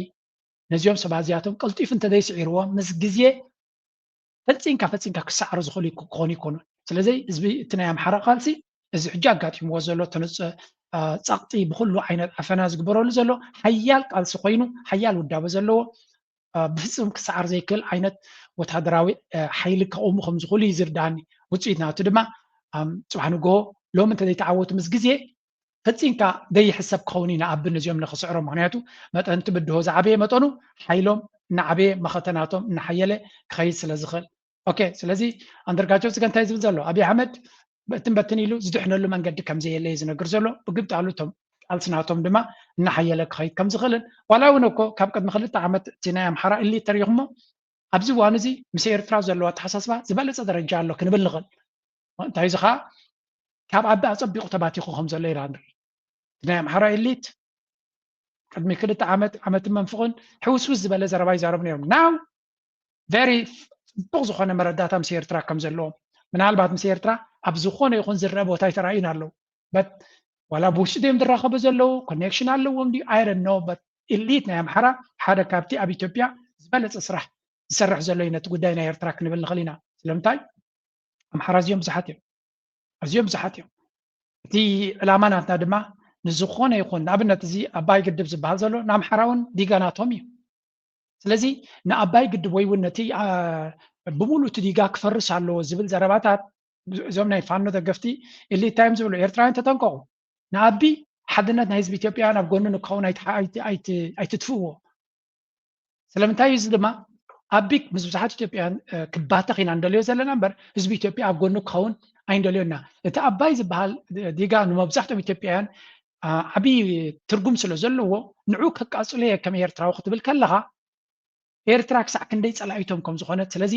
ነዚኦም ሰባት እዚኣቶም ቀልጢፉ እንተዘይስዒርዎም ምስ ግዜ ፈፂንካ ፈፂንካ ክሰዓሩ ዝኽእሉ ክኾኑ ይኮኑ። ስለዚ ህዝቢ እቲ ናይ ኣምሓራ ቃልሲ እዚ ሕጂ ኣጋጢምዎ ዘሎ ተነፀ ፃቕጢ ብኩሉ ዓይነት ዓፈና ዝግበረሉ ዘሎ ሓያል ቃልሲ ኮይኑ ሓያል ውዳበ ዘለዎ ብፍፁም ክሰዓር ዘይክእል ዓይነት ወታደራዊ ሓይሊ ከቑሙ ከም ዝኽእሉ እዩ ዝርዳኒ። ውፅኢት ናቱ ድማ ፅባሕ ንግሆ ሎሚ እንተዘይተዓወቱ ምስ ግዜ ፈፂምካ ዘይሕሰብ ክኸውን ኢና ኣብ ነዚኦም ንክስዕሮም። ምክንያቱ መጠን እቲ ብድሆ ዝዓበየ መጠኑ ሓይሎም እናዓበየ መኸተናቶም እናሓየለ ክኸይድ ስለ ዝኽእል። ኦኬ፣ ስለዚ ኣንደርጋቸው ፅገ እንታይ ዝብል ዘሎ ኣብይ ኣሕመድ በትን በትን ኢሉ ዝድሕነሉ መንገዲ ከም ዘየለ እዩ ዝነግር ዘሎ። ብግብጣ ኣሉ እቶም ቃልሲ ናቶም ድማ እናሓየለ ክኸይድ ከም ዝኽእልን ዋላ እውን እኮ ካብ ቅድሚ ክልተ ዓመት እቲ ናይ ኣምሓራ ኢሊት ተሪኢኹሞ ኣብዚ እዋን እዚ ምስ ኤርትራ ዘለዎ ኣተሓሳስባ ዝበለፀ ደረጃ ኣሎ ክንብል ንኽእል። እንታይ እዚ ከዓ ካብ ኣቢ ኣፀቢቑ ተባቲኹ ከም ዘሎ ኢና ንርኢ። ናይ ኣምሓራ ኢሊት ቅድሚ ክልተ ዓመት ዓመትን መንፍቕን ሕውስውስ ዝበለ ዘረባ ይዛረቡ ነይሮም። ናው ቨሪ ፅቡቕ ዝኾነ መረዳእታ ምስ ኤርትራ ከም ዘለዎም ምናልባት ምስ ኤርትራ ኣብ ዝኾነ ይኹን ዝረአ ቦታ ኣይተራእዩን ኣለዉ። በት ዋላ ብውሽጢ ድዮም ዝራኸቡ ዘለዉ ኮኔክሽን ኣለዎም ድዩ ኣይረኖ በት ኢሊት ናይ ኣምሓራ ሓደ ካብቲ ኣብ ኢትዮጵያ ዝበለፀ ስራሕ ዝሰርሕ ዘሎ እዩ ነቲ ጉዳይ ናይ ኤርትራ ክንብል ንኽእል ኢና። ስለምንታይ ኣምሓራ ኣዝዮም ብዙሓት እዮም፣ ኣዝዮም ብዙሓት እዮም። እቲ ዕላማ ናትና ድማ ንዝኾነ ይኹን ንኣብነት እዚ ኣባይ ግድብ ዝበሃል ዘሎ ንኣምሓራ እውን ዲጋ ናቶም እዩ። ስለዚ ንኣባይ ግድብ ወይ እውን ነቲ ብሙሉእ እቲ ዲጋ ክፈርስ ኣለዎ ዝብል ዘረባታት እዞም ናይ ፋኖ ደገፍቲ ኢሊት እንታይ እዮም ዝብሉ? ኤርትራውያን ተጠንቀቑ፣ ንኣቢ ሓድነት ናይ ህዝቢ ኢትዮጵያውያን ኣብ ጎኑ ንክኸውን ኣይትጥፍእዎ። ስለምንታይ እዩ እዚ ድማ ኣቢ ምስ ብዙሓት ኢትዮጵያውያን ክባተኽ ኢና እንደልዮ ዘለና እምበር ህዝቢ ኢትዮጵያ ኣብ ጎኑ ክኸውን ኣይንደልዮ ኢና። እቲ ኣባይ ዝበሃል ዲጋ ንመብዛሕትኦም ኢትዮጵያውያን ዓብዪ ትርጉም ስለ ዘለዎ ንዑ ከቃፅሎ እየ ከም ኤርትራዊ ክትብል ከለኻ ኤርትራ ክሳዕ ክንደይ ፀላኢቶም ከም ዝኾነት። ስለዚ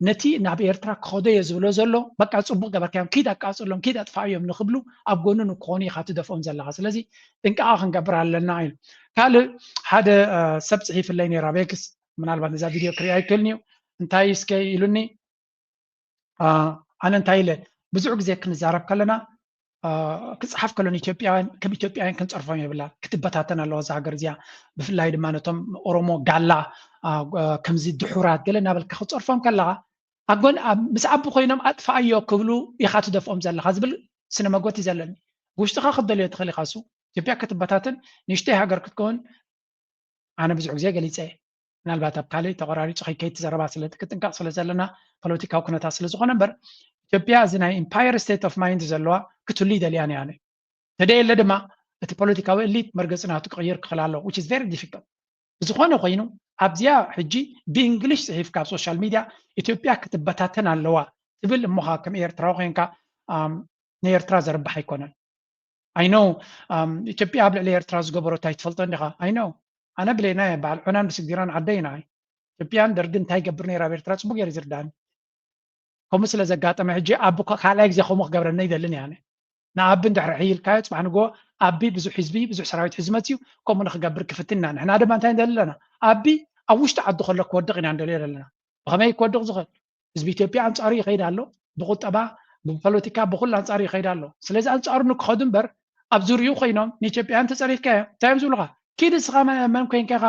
ነቲ ናብ ኤርትራ ክኸዶ እየ ዝብሎ ዘሎ በቃ ፅቡቕ ገበርካዮም፣ ኪድ ኣቃፅሎም፣ ኪድ ኣጥፋእዮም ንክብሉ ኣብ ጎኑ ንክኾኑ ኢኻ ትደፍኦም ዘለኻ። ስለዚ ጥንቃቐ ክንገብር ኣለና ኢሉ። ካልእ ሓደ ሰብ ፅሒፍለይ ነይሩ ኣብ ኤክስ፣ ምናልባት ነዛ ቪድዮ ክሪኣ ይክእልኒ እዩ። እንታይ እስከ ኢሉኒ፣ ኣነ እንታይ ኢለ ብዙሕ ግዜ ክንዛረብ ከለና ክፅሓፍ ከሎ ንኢትዮጵያውያን ከም ኢትዮጵያውያን ክንፀርፎም የብላ ክትበታተን ኣለዋ እዛ ሃገር እዚኣ። ብፍላይ ድማ ነቶም ኦሮሞ ጋላ ከምዚ ድሑራት ገለ እናበልካ ክትፀርፎም ከለካ ኣጎን ምስ ኣቢ ኮይኖም ኣጥፋኣዮ ክብሉ ኢካ ትደፍኦም ዘለካ ዝብል ስነ መጎት እዩ ዘለኒ። ብውሽጥካ ክትደልዮ ትኽእል ኢካ። እሱ ኢትዮጵያ ክትበታተን ንእሽተይ ሃገር ክትከውን ኣነ ብዙሕ ግዜ ገሊፀ እየ። ምናልባት ኣብ ካልእ ተቆራሪፁ ከይከይድ ዘረባ ስለ ክትጥንቀቕ ስለ ዘለና ፖለቲካዊ ኩነታት ስለ ዝኾነ እምበር ኢትዮጵያ እዚ ናይ ኢምፓየር ስቴት ኦፍ ማይንድ ዘለዋ ክትህሉ ይደልያ ነያ። ተደየለ ድማ እቲ ፖለቲካዊ እሊት መርገፂ ናቱ ክቕይር ክኽእል ኣለዎ which is very difficult። ብዝኾነ ኮይኑ ኣብዚኣ ሕጂ ብእንግሊሽ ፅሒፍካ ኣብ ሶሻል ሚድያ ኢትዮጵያ ክትበታተን ኣለዋ ትብል እሞኻ ከም ኤርትራዊ ኮይንካ ንኤርትራ ዘርብሕ ኣይኮነን። ኣይኖ ኢትዮጵያ ኣብ ልዕሊ ኤርትራ ዝገበሮ እንታይ ትፈልጦ እንዲኻ? ኣይኖ ኣነ ብሌና እየ በዓል ዑናን ብስግዲራን ዓደይ ኢና። ኢትዮጵያን ደርግን እንታይ ይገብር ነይሩ ኣብ ኤርትራ ፅቡቅ ገይሩ ዝርዳኒ። ከምኡ ስለ ዘጋጠመ ሕጂ ኣቢ ካልኣይ ግዜ ከምኡ ክገብረኒ ይደልን እየ ኣነ። ንኣቢ እንድሕር ሕይልካዮ ፅባሕ ንግሆ ኣቢ ብዙሕ ህዝቢ ብዙሕ ሰራዊት ሕዚ መፅዩ ከምኡ ንክገብር ክፍትን ኢና። ንሕና ድማ እንታይ ንደሊ ኣለና? ኣቢ ኣብ ውሽጢ ዓዲ ከሎ ክወድቕ ኢና ንደልዮ ዘለና። ብኸመይ ክወድቕ ዝኽእል? ህዝቢ ኢትዮጵያ ኣንፃሩ ይኸይድ ኣሎ። ብቁጠባ ብፖለቲካ ብኩሉ ኣንፃሩ ይኸይድ ኣሎ። ስለዚ ኣንፃሩ ንክኸዱ እምበር ኣብ ዙርይኡ ኮይኖም ንኢትዮጵያውያን ተፀሪፍካዮ እንታይ እዮም ዝብሉካ? ኪድ እስኻ መን ኮይንካ ኢኻ?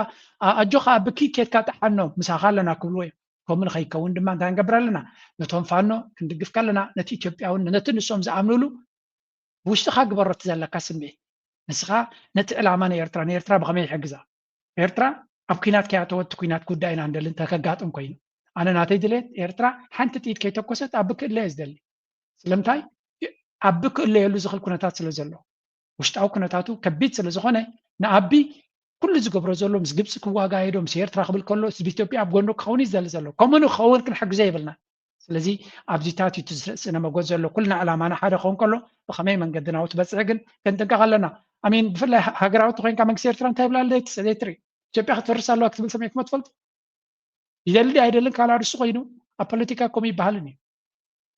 ኣጆኻ ኣቢ ኪድ ኬድካ ጠሓኖም ምሳኻ ኣለና ክብልዎ እዮም። ከምኡ ንኸይከውን ድማ እንታይ ንገብር ኣለና? ነቶም ፋኖ ክንድግፍ ከለና ነቲ ኢትዮጵያውን ነቲ ንሶም ዝኣምኑሉ ብውሽጥኻ ግበሮ እቲ ዘለካ ስምዒት። ንስኻ ነቲ ዕላማ ናይ ኤርትራ ንኤርትራ ብኸመይ ይሕግዛ? ኤርትራ ኣብ ኩናት ከያተወት ኩናት ጉዳይ ኢና ንደሊ እንተ ከጋጥም ኮይኑ ኣነ ናተይ ድሌት ኤርትራ ሓንቲ ጥይት ከይተኮሰት ኣብ ክእለ እየ ዝደሊ። ስለምንታይ? ኣብ ክእለየሉ ዝኽእል ኩነታት ስለ ዘሎ ውሽጣዊ ኩነታቱ ከቢድ ስለ ዝኾነ ንኣቢ ኩሉ ዝገብሮ ዘሎ ምስ ግብፂ ክዋጋ ዶ ምስ ኤርትራ ክብል ከሎ ህዝቢ ኢትዮጵያ ኣብ ጎኑ ክኸውን እዩ ዝደሊ ዘሎ። ከምኡ ንክኸውን ክንሕግዞ የብልና። ስለዚ ኣብዚታት እዩ ስነ መጎት ዘሎ ኩልና ዕላማና ሓደ ክኸውን ከሎ ብኸመይ መንገዲ ናብኡ ትበፅሒ ግን ክንጥንቀቕ ኣለና። ኣሚን ብፍላይ ሃገራዊ ተኮይንካ መንግስቲ ኤርትራ እንታይ ይብላ ዘይትርኢ ኢትዮጵያ ክትፈርስ ኣለዋ ክትብል ሰሚዕኩም ትፈልጡ? ይደሊ ኣይደልን ካልእ ኣርእስቲ ኮይኑ ኣብ ፖለቲካ ከምኡ ይበሃልን እዩ።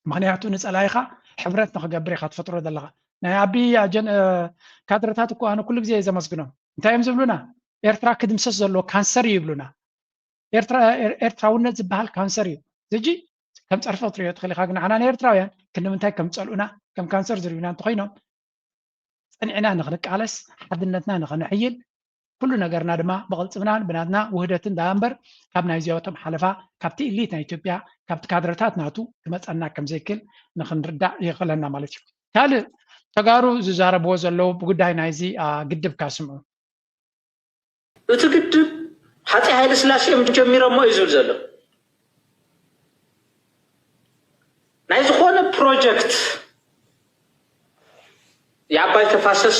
ምክንያቱ ንፀላኢኻ ሕብረት ንክገብር ኢኻ ትፈጥሮ ዘለኻ። ናይ ኣቢ ካድረታት እኮ ኣነ ኩሉ ግዜ እየ ዘመስግኖም። እንታይ እዮም ዝብሉና? ኤርትራ ክድምሰስ ዘለዎ ካንሰር እዩ ይብሉና። ኤርትራውነት ዝበሃል ካንሰር እዩ። ሕጂ ከም ፀርፊ ክትሪኦ ትኽእል ኢኻ፣ ግን ንዓና ንኤርትራውያን ክንዲ ምንታይ ከም ዝፀልኡና ከም ካንሰር ዝርእዩና እንተኮይኖም ፀኒዕና ንክንቃለስ ሓድነትና ንክንሕይል ኩሉ ነገርና ድማ ብቕልፅምናን ብናትና ውህደትን ደኣ እምበር ካብ ናይዚኣቶም ሓለፋ ካብቲ ኢሊት ናይ ኢትዮጵያ ካብቲ ካድረታት ናቱ ክመፀና ከም ዘይክል ንክንርዳእ የኽእለና ማለት እዩ። ካልእ ተጋሩ ዝዛረብዎ ዘለዉ ብጉዳይ ናይዚ ግድብ ካስምዑ። እቲ ግድብ ሃፀይ ሃይለ ስላሴ እዮም ጀሚሮሞ እዩ ዝብል ዘሎ። ናይ ዝኾነ ፕሮጀክት የዓባይ ተፋሰስ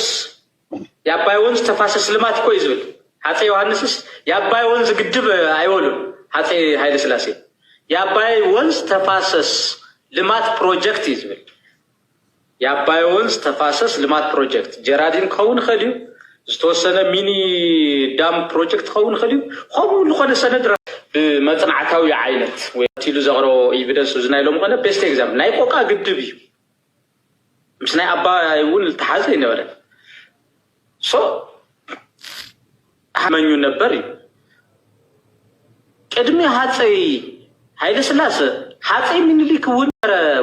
የዓባይ ወንዝ ተፋሰስ ልማት እኮ እዩ ዝብል ሃፀይ ዮሃንስስ የዓባይ ወንዝ ግድብ ኣይበሉን። ሃፀይ ሃይለ ስላሴ የዓባይ ወንዝ ተፋሰስ ልማት ፕሮጀክት እዩ ዝብል። የዓባይ ወንዝ ተፋሰስ ልማት ፕሮጀክት ጀራዲን ክኸውን ይኽእል እዩ። ዝተወሰነ ሚኒ ዳም ፕሮጀክት ክኸውን ይኽእል እዩ። ከምኡ ዝኾነ ሰነድ ብመፅናዕታዊ ዓይነት ወይ ኢሉ ዘቕረቦ ኤቪደንስ እዚ ናይ ሎሚ ኮነ ቤስት ኤግዛምፕል ናይ ቆቃ ግድብ እዩ። ምስ ናይ ኣባይ እውን ዝተሓዘ ኣይነበረን። ሶ ሓመኙ ነበር እዩ። ቅድሚ ሃፀይ ሃይለ ስላሰ ሃፀይ ሚኒሊክ እውን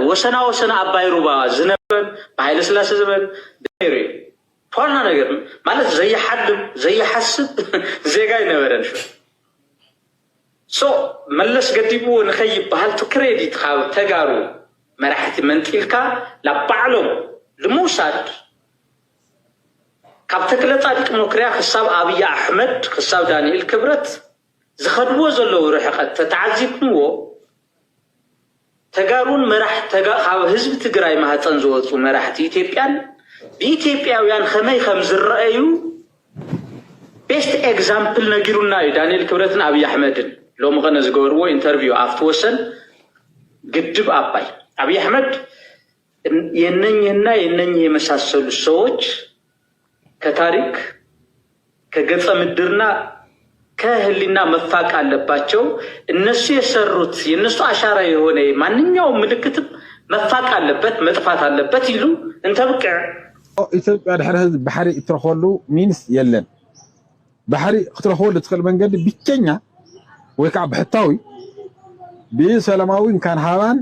ወሰና ወሰና ኣባይ ሩባ ዝነበረን ብሃይለ ስላሰ ዘበን ነይሩ እዩ። ኳና ነገር ማለት ዘይሓልም ዘይሓስብ ዜጋ ኣይነበረን። ሶ መለስ ገዲብዎ ንኸይበሃል እቲ ክሬዲት ካብ ተጋሩ መራሕቲ መንጢልካ ናብ ባዕሎም ንምውሳድ ካብ ተክለ ፃድቅ መኩርያ ክሳብ ኣብይ ኣሕመድ ክሳብ ዳንኤል ክብረት ዝኸድዎ ዘለዉ ርሕቐት ተተዓዚብኩምዎ ተጋሩን መራሕ ካብ ህዝቢ ትግራይ ማህፀን ዝወፁ መራሕቲ ኢትዮጵያን ብኢትዮጵያውያን ከመይ ከም ዝረአዩ ቤስት ኤግዛምፕል ነጊሩና እዩ ዳንኤል ክብረትን ኣብይ ኣሕመድን ሎሚ ኸነ ዝገበርዎ ኢንተርቪው ኣብቲ ወሰን ግድብ ኣባይ ኣብይ ኣሕመድ የነኝህና የነኝህ የመሳሰሉ ሰዎች ከታሪክ ከገጸ ምድርና ከህሊና መፋቅ ኣለባቸው። እነሱ የሰሩት የእነሱ አሻራ የሆነ ማንኛውም ምልክትም መፋቅ አለበት፣ መጥፋት አለበት ይሉ እንተብቅዕ ኢትዮጵያ ድሕሪ ህዝብ ባሕሪ እትረኽበሉ ሚንስ የለን። ባሕሪ ክትረኽበሉ ትኽእል መንገዲ ብቸኛ ወይ ከዓ ብሕታዊ ብሰላማዊ እንካን ሃባን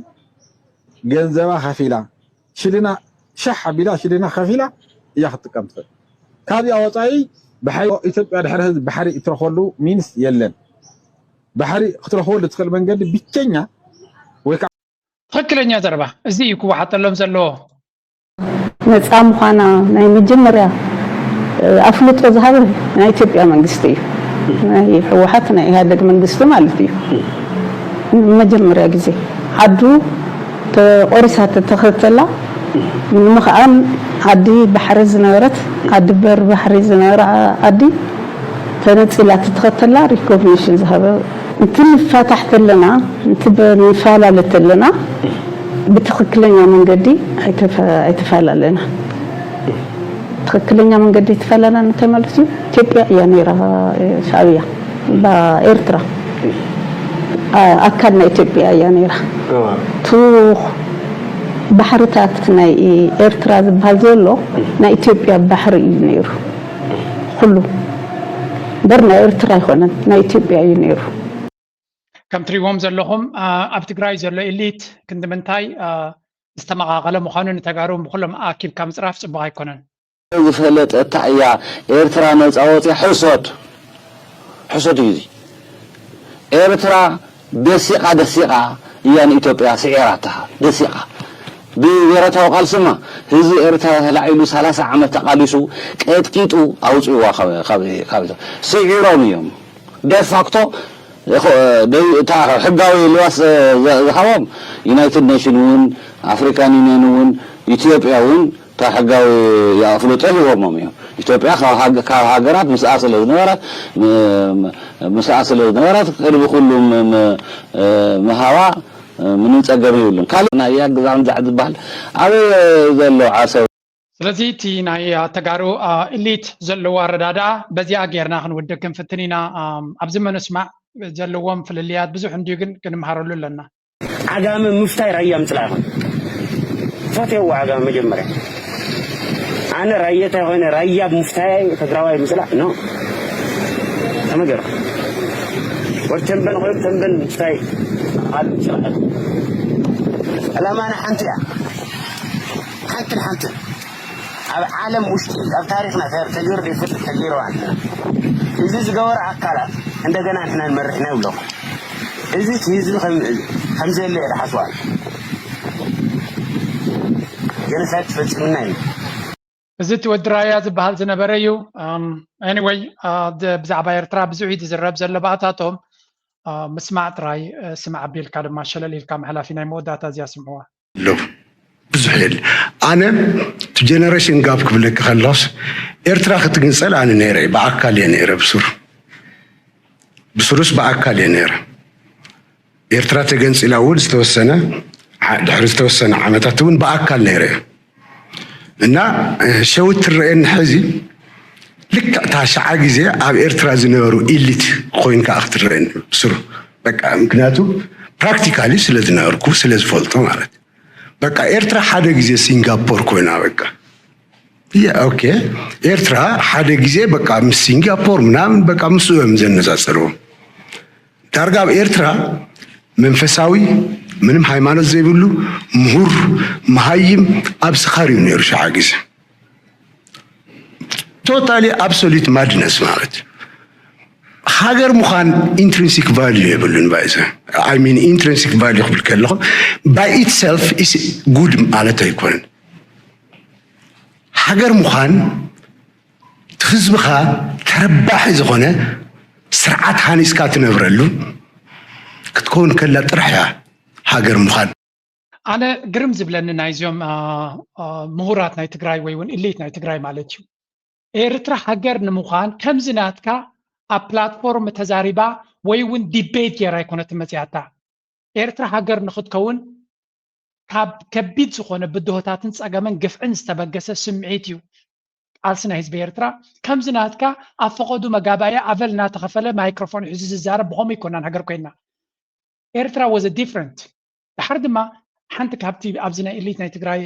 ገንዘባ ከፊላ ሽልና ሻሕ ኣቢላ ሽልና ከፊላ እያ ክትጥቀም ትኽእል። ካብዚኣ ወፃኢ ብሓይ ኢትዮጵያ ድሕሪ ህዝብ ባሕሪ እትረኽበሉ ሚንስ የለን። ባሕሪ ክትረኽበሉ ትኽእል መንገዲ ብቸኛ ወይ ከዓ ትኽክለኛ ዘረባ እዚ እዩ ክወሓጠሎም ዘለዎ። ነፃ ምዃና ናይ መጀመርያ ኣፍልጦ ዝሃበ ናይ ኢትዮጵያ መንግስቲ እዩ። ናይ ህወሓት ናይ ኢህኣደግ መንግስቲ ማለት እዩ። መጀመርያ ግዜ ዓዱ ተቆሪሳ ተተኸተላ ንምኽኣል ዓዲ ባሕሪ ዝነበረት ዓዲ በር ባሕሪ ዝነበረ ዓዲ ተነጺላ ትተኸተላ ሪኮግኒሽን ዝሃበ። እንት ንፋታሕ ተለና፣ እንት ንፈላለ ተለና፣ ብትኽክለኛ መንገዲ ኣይተፈላለና። ትኽክለኛ መንገዲ ኣይተፈላለና እንታይ ማለት እዩ? ኢትዮጵያ እያ ነይራ፣ ሻዕብያ፣ ኤርትራ ኣካል ናይ ኢትዮጵያ እያ ነይራ። ቱ ባሕርታት ናይ ኤርትራ ዝበሃል ዘሎ ናይ ኢትዮጵያ ባሕሪ እዩ ነይሩ። ኩሉ እምበር ናይ ኤርትራ ኣይኮነን፣ ናይ ኢትዮጵያ እዩ ነይሩ። ከም ትሪእዎም ዘለኹም ኣብ ትግራይ ዘሎ ኢሊት ክንዲ ምንታይ ዝተመቓቐለ ምዃኑ ንተጋሩ ብኩሎም ኣኪብካ ምፅራፍ ፅቡቕ ኣይኮነን። ዝፈለጠታ እያ ኤርትራ ነፃ ወፅያ። ሕሶት ሕሶት እዩ እዚ። ኤርትራ ደሲቓ ደሲቓ እያ ንኢትዮጵያ ስዒራታ። ደሲቓ ብብረታዊ ቃልስማ ህዝቢ ኤርትራ ተላዒሉ ሰላሳ ዓመት ተቓሊሱ ቀጥቂጡ ኣውፅእዋ። ስዒሮም እዮም ደፋክቶ። እታ ሕጋዊ ልባስ ዝሃቦም ዩናይትድ ኔሽን እውን ኣፍሪካን ዩኒየን እውን ኢትዮጵያ እውን ካብ ሕጋዊ ኣፍልጦ ሂቦሞም እዮም። ኢትዮጵያ ካብ ሃገራት ምስኣ ስለ ዝነበረት ምስኣ ስለ ዝነበረት ቅድሚ ኩሉ ምሃባ ምንም ፀገም ይብሉን። ካልእ ናይ ያግዛን ዛዕ ዝበሃል ኣበይ ዘሎ ዓሰብ ስለዚ እቲ ናይ ተጋሩ ኢሊት ዘለዎ ኣረዳድኣ በዚኣ ጌርና ክንውድእ ክንፍትን ኢና። ኣብዚ ምንስማዕ ዘለዎም ፍልልያት ብዙሕ እንድዩ፣ ግን ክንምሃረሉ ኣለና። ዓጋመ ምፍታይ ራያ ምፅላእ ይኹን ፈትየዎ ዓጋመ መጀመርያ ኣነ ራየታይ ኮይነ ራያ ምፍታያይ ትግራዋይ ምፅላእ ኖ ተመገር ወድ ተንበን ኮይኑ ተንበን ምፍታይ ኣብ ምፅላእ ዕላማና ሓንቲ እያ። ሓንቲ ንሓንቲ ኣብ ዓለም ውሽጢ ኣብ ታሪክና ተገይሩ ዘይፈልጥ ተገይሩ እዚ ዝገበረ ኣካላት እንደገና ንሕና ንመርሕ ኢና ይብለኹ። እዚ ህዝቢ ከምዘየለ እየ ዝሓስባ። ጀኖሳይድ ትፈፂምና እዩ። እዚ እቲ ወዲ ራያ ዝበሃል ዝነበረ እዩ። Anyway፣ ብዛዕባ ኤርትራ ብዙሕ እዩ ዝዝረብ ዘሎ ብኣታቶም። ምስማዕ ጥራይ ስማዕ ኣቢልካ ድማ ሸለል ኢልካ ምሕላፍ እዩ። ናይ መወዳእታ እዚኣ ስምዕዋ። ኣለዉ ብዙሕ የለ። ኣነ እቲ ጀነሬሽን ጋፕ ክብለኪ ከለኹስ ኤርትራ ክትግንፀል ኣነ ነይረ ብኣካል እየ ነይረ ብሱሩ ብሱሩስ ብኣካል እየ ነይረ። ኤርትራ ተገንፂላ እውን ዝተወሰነ ድሕሪ ዝተወሰነ ዓመታት እውን ብኣካል ነይረ እየ እና ሸዊት ትረአየኒ ሕዚ ልክዕ እታ ሸዓ ግዜ ኣብ ኤርትራ ዝነበሩ ኢሊት ኮይንካ ክትረአየኒ ብሱሩ በቃ ምክንያቱ ፕራክቲካሊ ስለ ዝነበርኩ ስለ ዝፈልጦ ማለት በቃ ኤርትራ ሓደ ግዜ ሲንጋፖር ኮይና በቃ ኦኬ ኤርትራ ሓደ ግዜ በቃ ምስ ሲንጋፖር ምናምን በቃ ምስ እዮም ዘነጻጽርዎም ዳርጋ ኣብ ኤርትራ መንፈሳዊ ምንም ሃይማኖት ዘይብሉ ምሁር መሃይም ኣብ ስኻር እዩ ነይሩ ሸዓ ግዜ totally absolute madness ማለት ሃገር ምዃን intrinsic value የብሉን ባይዘ I mean intrinsic value ክብል ከለኹ by itself is good ማለት ኣይኮነን ሃገር ምዃን ህዝብኻ ተረባሒ ዝኾነ ስርዓት ሃኒፅካ ትነብረሉ ክትከውን ከላ ጥራሕ እያ ሃገር ምዃን ኣነ ግርም ዝብለኒ ናይዚኦም ምሁራት ናይ ትግራይ ወይ እውን ኢሊት ናይ ትግራይ ማለት እዩ ኤርትራ ሃገር ንምዃን ከምዚ ናትካ ኣብ ፕላትፎርም ተዛሪባ ወይ እውን ዲቤት ገይራ ኣይኮነትን መፅያታ ኤርትራ ሃገር ንክትከውን ካብ ከቢድ ዝኾነ ብድሆታትን ፀገምን ግፍዕን ዝተበገሰ ስምዒት እዩ ቃልሲ ናይ ህዝቢ ኤርትራ ከምዚ ናትካ ኣብ ፈቐዱ መጋባእያ ኣበል እናተኸፈለ ማይክሮፎን ሒዙ ዝዛረብ ብኸምኡ ኣይኮናን ሃገር ኮይና ኤርትራ was different ድሓር ድማ ሓንቲ ካብቲ ኣብዚ ናይ ኢሊት ናይ ትግራይ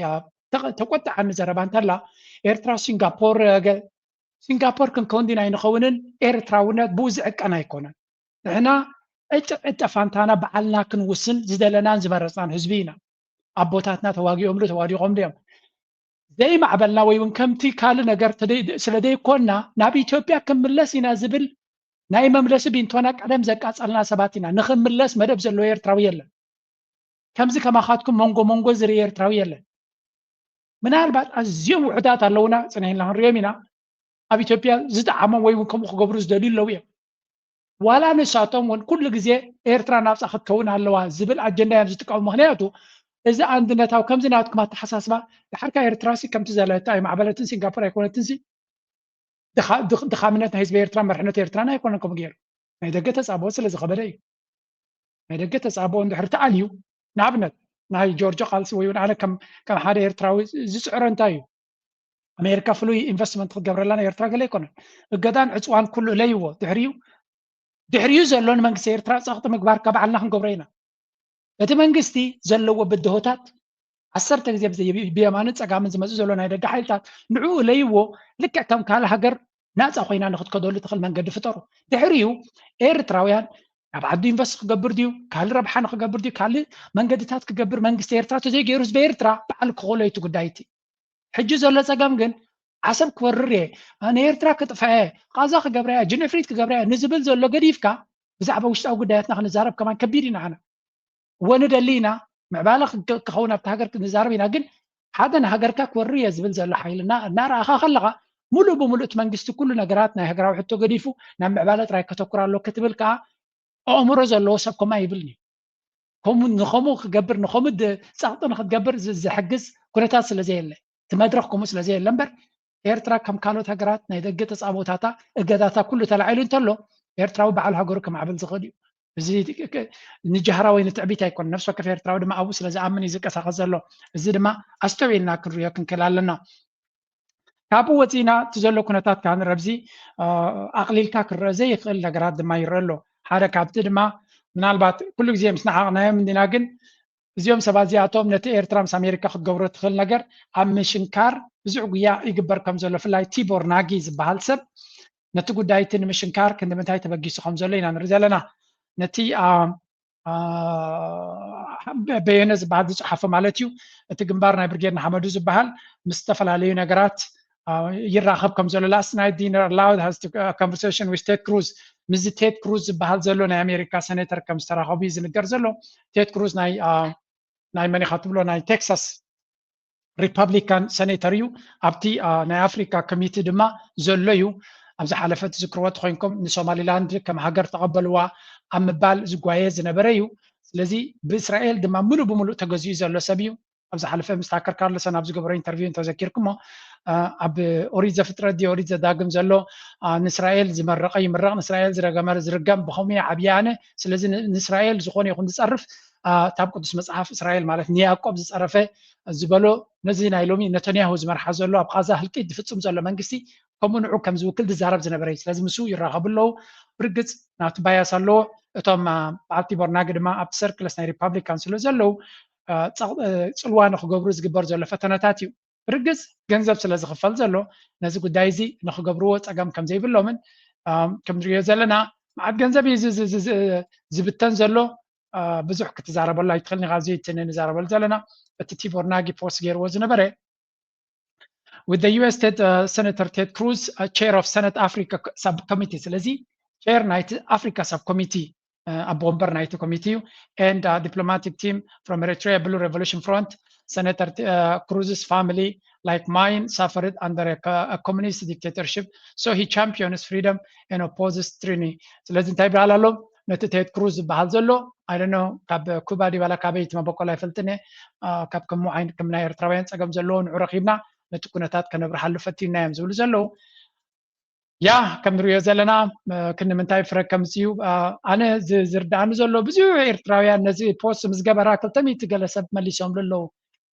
ተቆጣዓኒ ዘረባ እንተላ ኤርትራ ሲንጋፖር ሲንጋፖር ክንከውን ዲና ኣይንኸውንን ኤርትራውነት ብኡ ዝዕቀን ኣይኮነን ንሕና ዕጭ ዕጠ ፋንታና በዓልና ክንውስን ዝደለናን ዝመረፅናን ህዝቢ ኢና ኣቦታትና ተዋጊኦምሉ ተዋዲቖምሉ እዮም ዘይማዕበልና ወይ እውን ከምቲ ካልእ ነገር ስለ ዘይኮንና ናብ ኢትዮጵያ ክንምለስ ኢና ዝብል ናይ መምለሲ ቢንቶና ቀደም ዘቃፀልና ሰባት ኢና ንክንምለስ መደብ ዘለዎ ኤርትራዊ የለን ከምዚ ከማኻትኩም መንጎ መንጎ ዝርኢ ኤርትራዊ የለን ምናልባት ኣዝዮም ውሑዳት ኣለውና ፅንሒልና ክንሪኦም ኢና ኣብ ኢትዮጵያ ዝጠዓሞም ወይ እውን ከምኡ ክገብሩ ዝደልዩ ኣለዉ እዮም ዋላ ንሳቶም እውን ኩሉ ግዜ ኤርትራ ናብፃ ክትከውን ኣለዋ ዝብል ኣጀንዳ እዮም ዝጥቀሙ ምክንያቱ እዚ ኣንድነታዊ ከምዚ ናትኩም ኣተሓሳስባ ድሓርካ ኤርትራሲ ከምቲ ዘለታ ኣይማዕበለትን ሲንጋፖር ኣይኮነትንሲ ድኻ- ድኽ- ድኻምነት ናይ ህዝቢ ኤርትራ፣ መርሕነት ኤርትራን ኣይኮነን ከምኡ ገይሩ። ናይ ደገ ተጻብኦ ስለ ዝኸበደ እዩ። ናይ ደገ ተጻብኦ እንድሕር ተኣልዩ፣ ንኣብነት ናይ ጆርጆ ቃልሲ ወይ እውን ኣነ ከም ከም ሓደ ኤርትራዊ ዝጽዕሮ እንታይ እዩ? ኣሜሪካ ፍሉይ ኢንቨስትመንት ክትገብረላ ናይ ኤርትራ ገለ ኣይኮነን። እገዳን ዕጽዋን ኩሉ እለይዎ። ድሕሪኡ ድሕሪኡ ዘሎ ንመንግስቲ ኤርትራ ጸቕጢ ምግባር ካብ ባዕልና ክንገብሮ ኢና። እቲ መንግስቲ ዘለዎ ብድሆታት ዓሰርተ ግዜ ብዘይ- ብየማንን ጸጋምን ዝመጽእ ዘሎ ናይ ደገ ሓይልታት ንዕኡ እለይዎ። ልክዕ ከም ካልእ ሃገር ናጻ ኮይና ንክትከደሉ ትኽእል መንገዲ ፍጠሩ። ድሕሪኡ ኤርትራውያን ናብ ዓዱ ኢንቨስት ክገብር ድዩ፣ ካልእ ረብሓ ንክገብር ድዩ፣ ካልእ መንገድታት ክገብር መንግስቲ ኤርትራ ተዘይገይሩ ህዝቢ ኤርትራ ባዕሉ ክኽእሎ እዩ እቲ ጉዳይ እቲ። ሕጂ ዘሎ ጸገም ግን ዓሰብ ክወርር እየ፣ ንኤርትራ ክጥፍኣ እየ፣ ቃዛ ክገብራ እየ፣ ጅንፍሪት ክገብራ እየ ንዝብል ዘሎ ገዲፍካ ብዛዕባ ውሽጣዊ ጉዳያትና ክንዛረብ ከማን ከቢድ ኢና። ኣነ እወ ንደሊ ኢና፣ ምዕባለ ክገ- ክኸውን ኣብቲ ሃገር ክንዛረብ ኢና። ግን ሓደ ንሃገርካ ክወርር እየ ዝብል ዘሎ ሓይልና እናረኣኻ ከለኻ፣ ሙሉእ ብሙሉእ እቲ መንግስቲ ኩሉ ነገራት ናይ ሃገራዊ ሕቶ ገዲፉ ናብ ምዕባለ ጥራይ ከተኩር ኣሎ ክትብል ከኣ ኣእምሮ ዘለዎ ሰብ ከምኡ ኣይብልን እዩ። ከምኡ ንኸምኡ ክገብር ንኸምኡ ድ- ጸቕጢ ንክትገብር ዝ- ዝሕግዝ ኩነታት ስለ ዘየለ፣ እቲ መድረኽ ከምኡ ስለ ዘየለ እምበር፣ ኤርትራ ከም ካልኦት ሃገራት ናይ ደገ ተጻብኦታታ እገዳታ ኩሉ ተላዒሉ እንተሎ፣ ኤርትራዊ በዓል ሃገሩ ከማዕብል ዝኽእል እዩ። እዚ ክ- ክ- ንጃህራ ወይ ንትዕቢት ኣይኮነን። ነፍሲ ወከፍ ኤርትራዊ ድማ ኣብኡ ስለ ዝኣምን እዩ ዝንቀሳቐስ ዘሎ። እዚ ድማ ኣስተውዒልና ክንሪኦ ክንክእል ኣለና። ካብኡ ወፂና እቲ ዘሎ ኩነታት ከዓ ንረብዚ ኣቕሊልካ ክረአ ዘይኽእል ነገራት ድማ ይረአ ኣሎ። ሓደ ካብቲ ድማ ምናልባት ኩሉ ግዜ ምስ ነዓቕናዮም እንዲና፣ ግን እዚኦም ሰባት እዚኣቶም ነቲ ኤርትራ ምስ ኣሜሪካ ክትገብሮ ትኽእል ነገር ኣብ ምሽንካር ብዙሕ ጉያ ይግበር ከም ዘሎ፣ ብፍላይ ቲቦር ናጊ ዝበሃል ሰብ ነቲ ጉዳይ እቲ ንምሽንካር ክንዲ ምንታይ ተበጊሱ ከም ዘሎ ኢና ንርኢ ዘለና። ነቲ አ- አ- በየነ ዝበሃል ዝፀሓፎ ማለት እዩ። እቲ ግንባር ናይ ብርጌድ ንሓመዱ ዝበሃል ምስ ዝተፈላለዩ ነገራት አ፣ ይራኸብ ከም ዘሎ last night dinner allowed has to conversation with Ted Cruz ምስዚ ቴድ ክሩዝ ዝበሃል ዘሎ ናይ ኣሜሪካ ሴኔተር ከም ዝተራኸቡ እዩ ዝንገር ዘሎ። ቴድ ክሩዝ ናይ አ፣ ናይ መን ኢኻ ትብሎ ናይ ቴክሳስ ሪፐብሊካን ሴኔተር እዩ። ኣብቲ አ፣ ናይ ኣፍሪካ ኮሚቲ ድማ ዘሎ እዩ። ኣብ ዝሓለፈ ትዝክርዎ ተኮይንኩም ንሶማሊላንድ ከም ሃገር ተቐበልዋ ኣብ ምባል ዝጓየ ዝነበረ እዩ። ስለዚ ብእስራኤል ድማ ሙሉእ ብሙሉእ ተገዚኡ ዘሎ ሰብ እዩ። ኣብ ዝሓለፈ ምስ ታከር ካርልሰን ኣብ ዝገበሮ ኢንተርቪው እንተዘኪርኩሞ አ፣ ኣብ ኦሪት ዘፍጥረት ድዩ ኦሪት ዘዳግም ዘሎ አ፣ ንእስራኤል ዝመረቐ ይምረቕ፣ ንእስራኤል ዝረገመ ዝርገም፣ ብኸምኡ እየ ዓብየ ኣነ። ስለዚ ን- ንእስራኤል ዝኾነ ይኹን ዝጸርፍ አ፣ እታ ኣብ ቅዱስ መጽሓፍ እስራኤል ማለት ንያዕቆብ ዝጸረፈ ዝበሎ ነዚ ናይ ሎሚ ነተንያሁ ዝመርሓ ዘሎ ኣብ ቓዛ ህልቂት ዝፍጽም ዘሎ መንግስቲ ከምኡ ንዑ ከም ዝውክል ዝዛረብ ዝነበረ እዩ። ስለዚ ምስኡ ይራኸቡ ኣለዉ። ብርግጽ ናቱ ባያስ ኣለዎ። እቶም አ፣ በዓል ቲቦር ናጊ ድማ ኣብቲ ሰርክልስ ናይ ሪፓብሊካን ስለ ዘለዉ አ፣ ጸቕ- አ፣ ጽልዋ ንክገብሩ ዝግበር ዘሎ ፈተነታት እዩ። ብርግጽ ገንዘብ ስለ ዝኽፈል ዘሎ ነዚ ጉዳይ እዚ ንክገብርዎ ጸገም ከም ዘይብሎምን አ፣ ከም ንሪኦ ዘለና መዓት ገንዘብ እዩ ዝ- ዝ- ዝ- ዝ- ዝብተን ዘሎ። አ፣ ብዙሕ ክትዛረበሉ ኣይትኽእልን ኢኻ። ኣብዚ እቲ ንዛረበሉ ዘለና እቲ ቲቦር ናጊ ፖስት ገይርዎ ዝነበረ with the U S Ted, uh, Senator Ted Cruz, uh, chair of Senate Africa subcommittee. ስለዚ ቼር ናይቲ ኣፍሪካ ሰብ ኮሚቲ ኣቦ ወንበር ናይቲ ኮሚቲ እዩ። And uh, diplomatic team from Eritrea Blue Revolution Front, Senator uh, Cruz's family like mine suffered under a, co- a communist dictatorship, so he champions freedom and opposes tyranny. ስለዚ እንታይ ይበሃል ኣሎ? ነቲ ቴድ ክሩዝ ዝበሃል ዘሎ I don't know ካብ ኩባ ድዩ ዋላ ካበይ እቲ መበቆል ኣይፈልጥን እየ። አ፣ ካብ ከምኡ ዓይነት ከም ናይ ኤርትራውያን ጸገም ዘለዎ ንዑ ረኺብና ነቲ ኩነታት ከነብርሃሉ ፈቲና እዮም ዝብሉ ዘለዉ። ያ ከም ንሪኦ ዘለና እ፣ ክንምንታይ ፍረ ከምፅኡ እ፣ ኣነ ዝ- ዝርድኣኒ ዘሎ ብዙሕ ኤርትራውያን ነዚ ፖስት ምስ ገበራ ክልተ ሚእቲ ገለ ሰብ መሊሶምሉ ኣለዉ።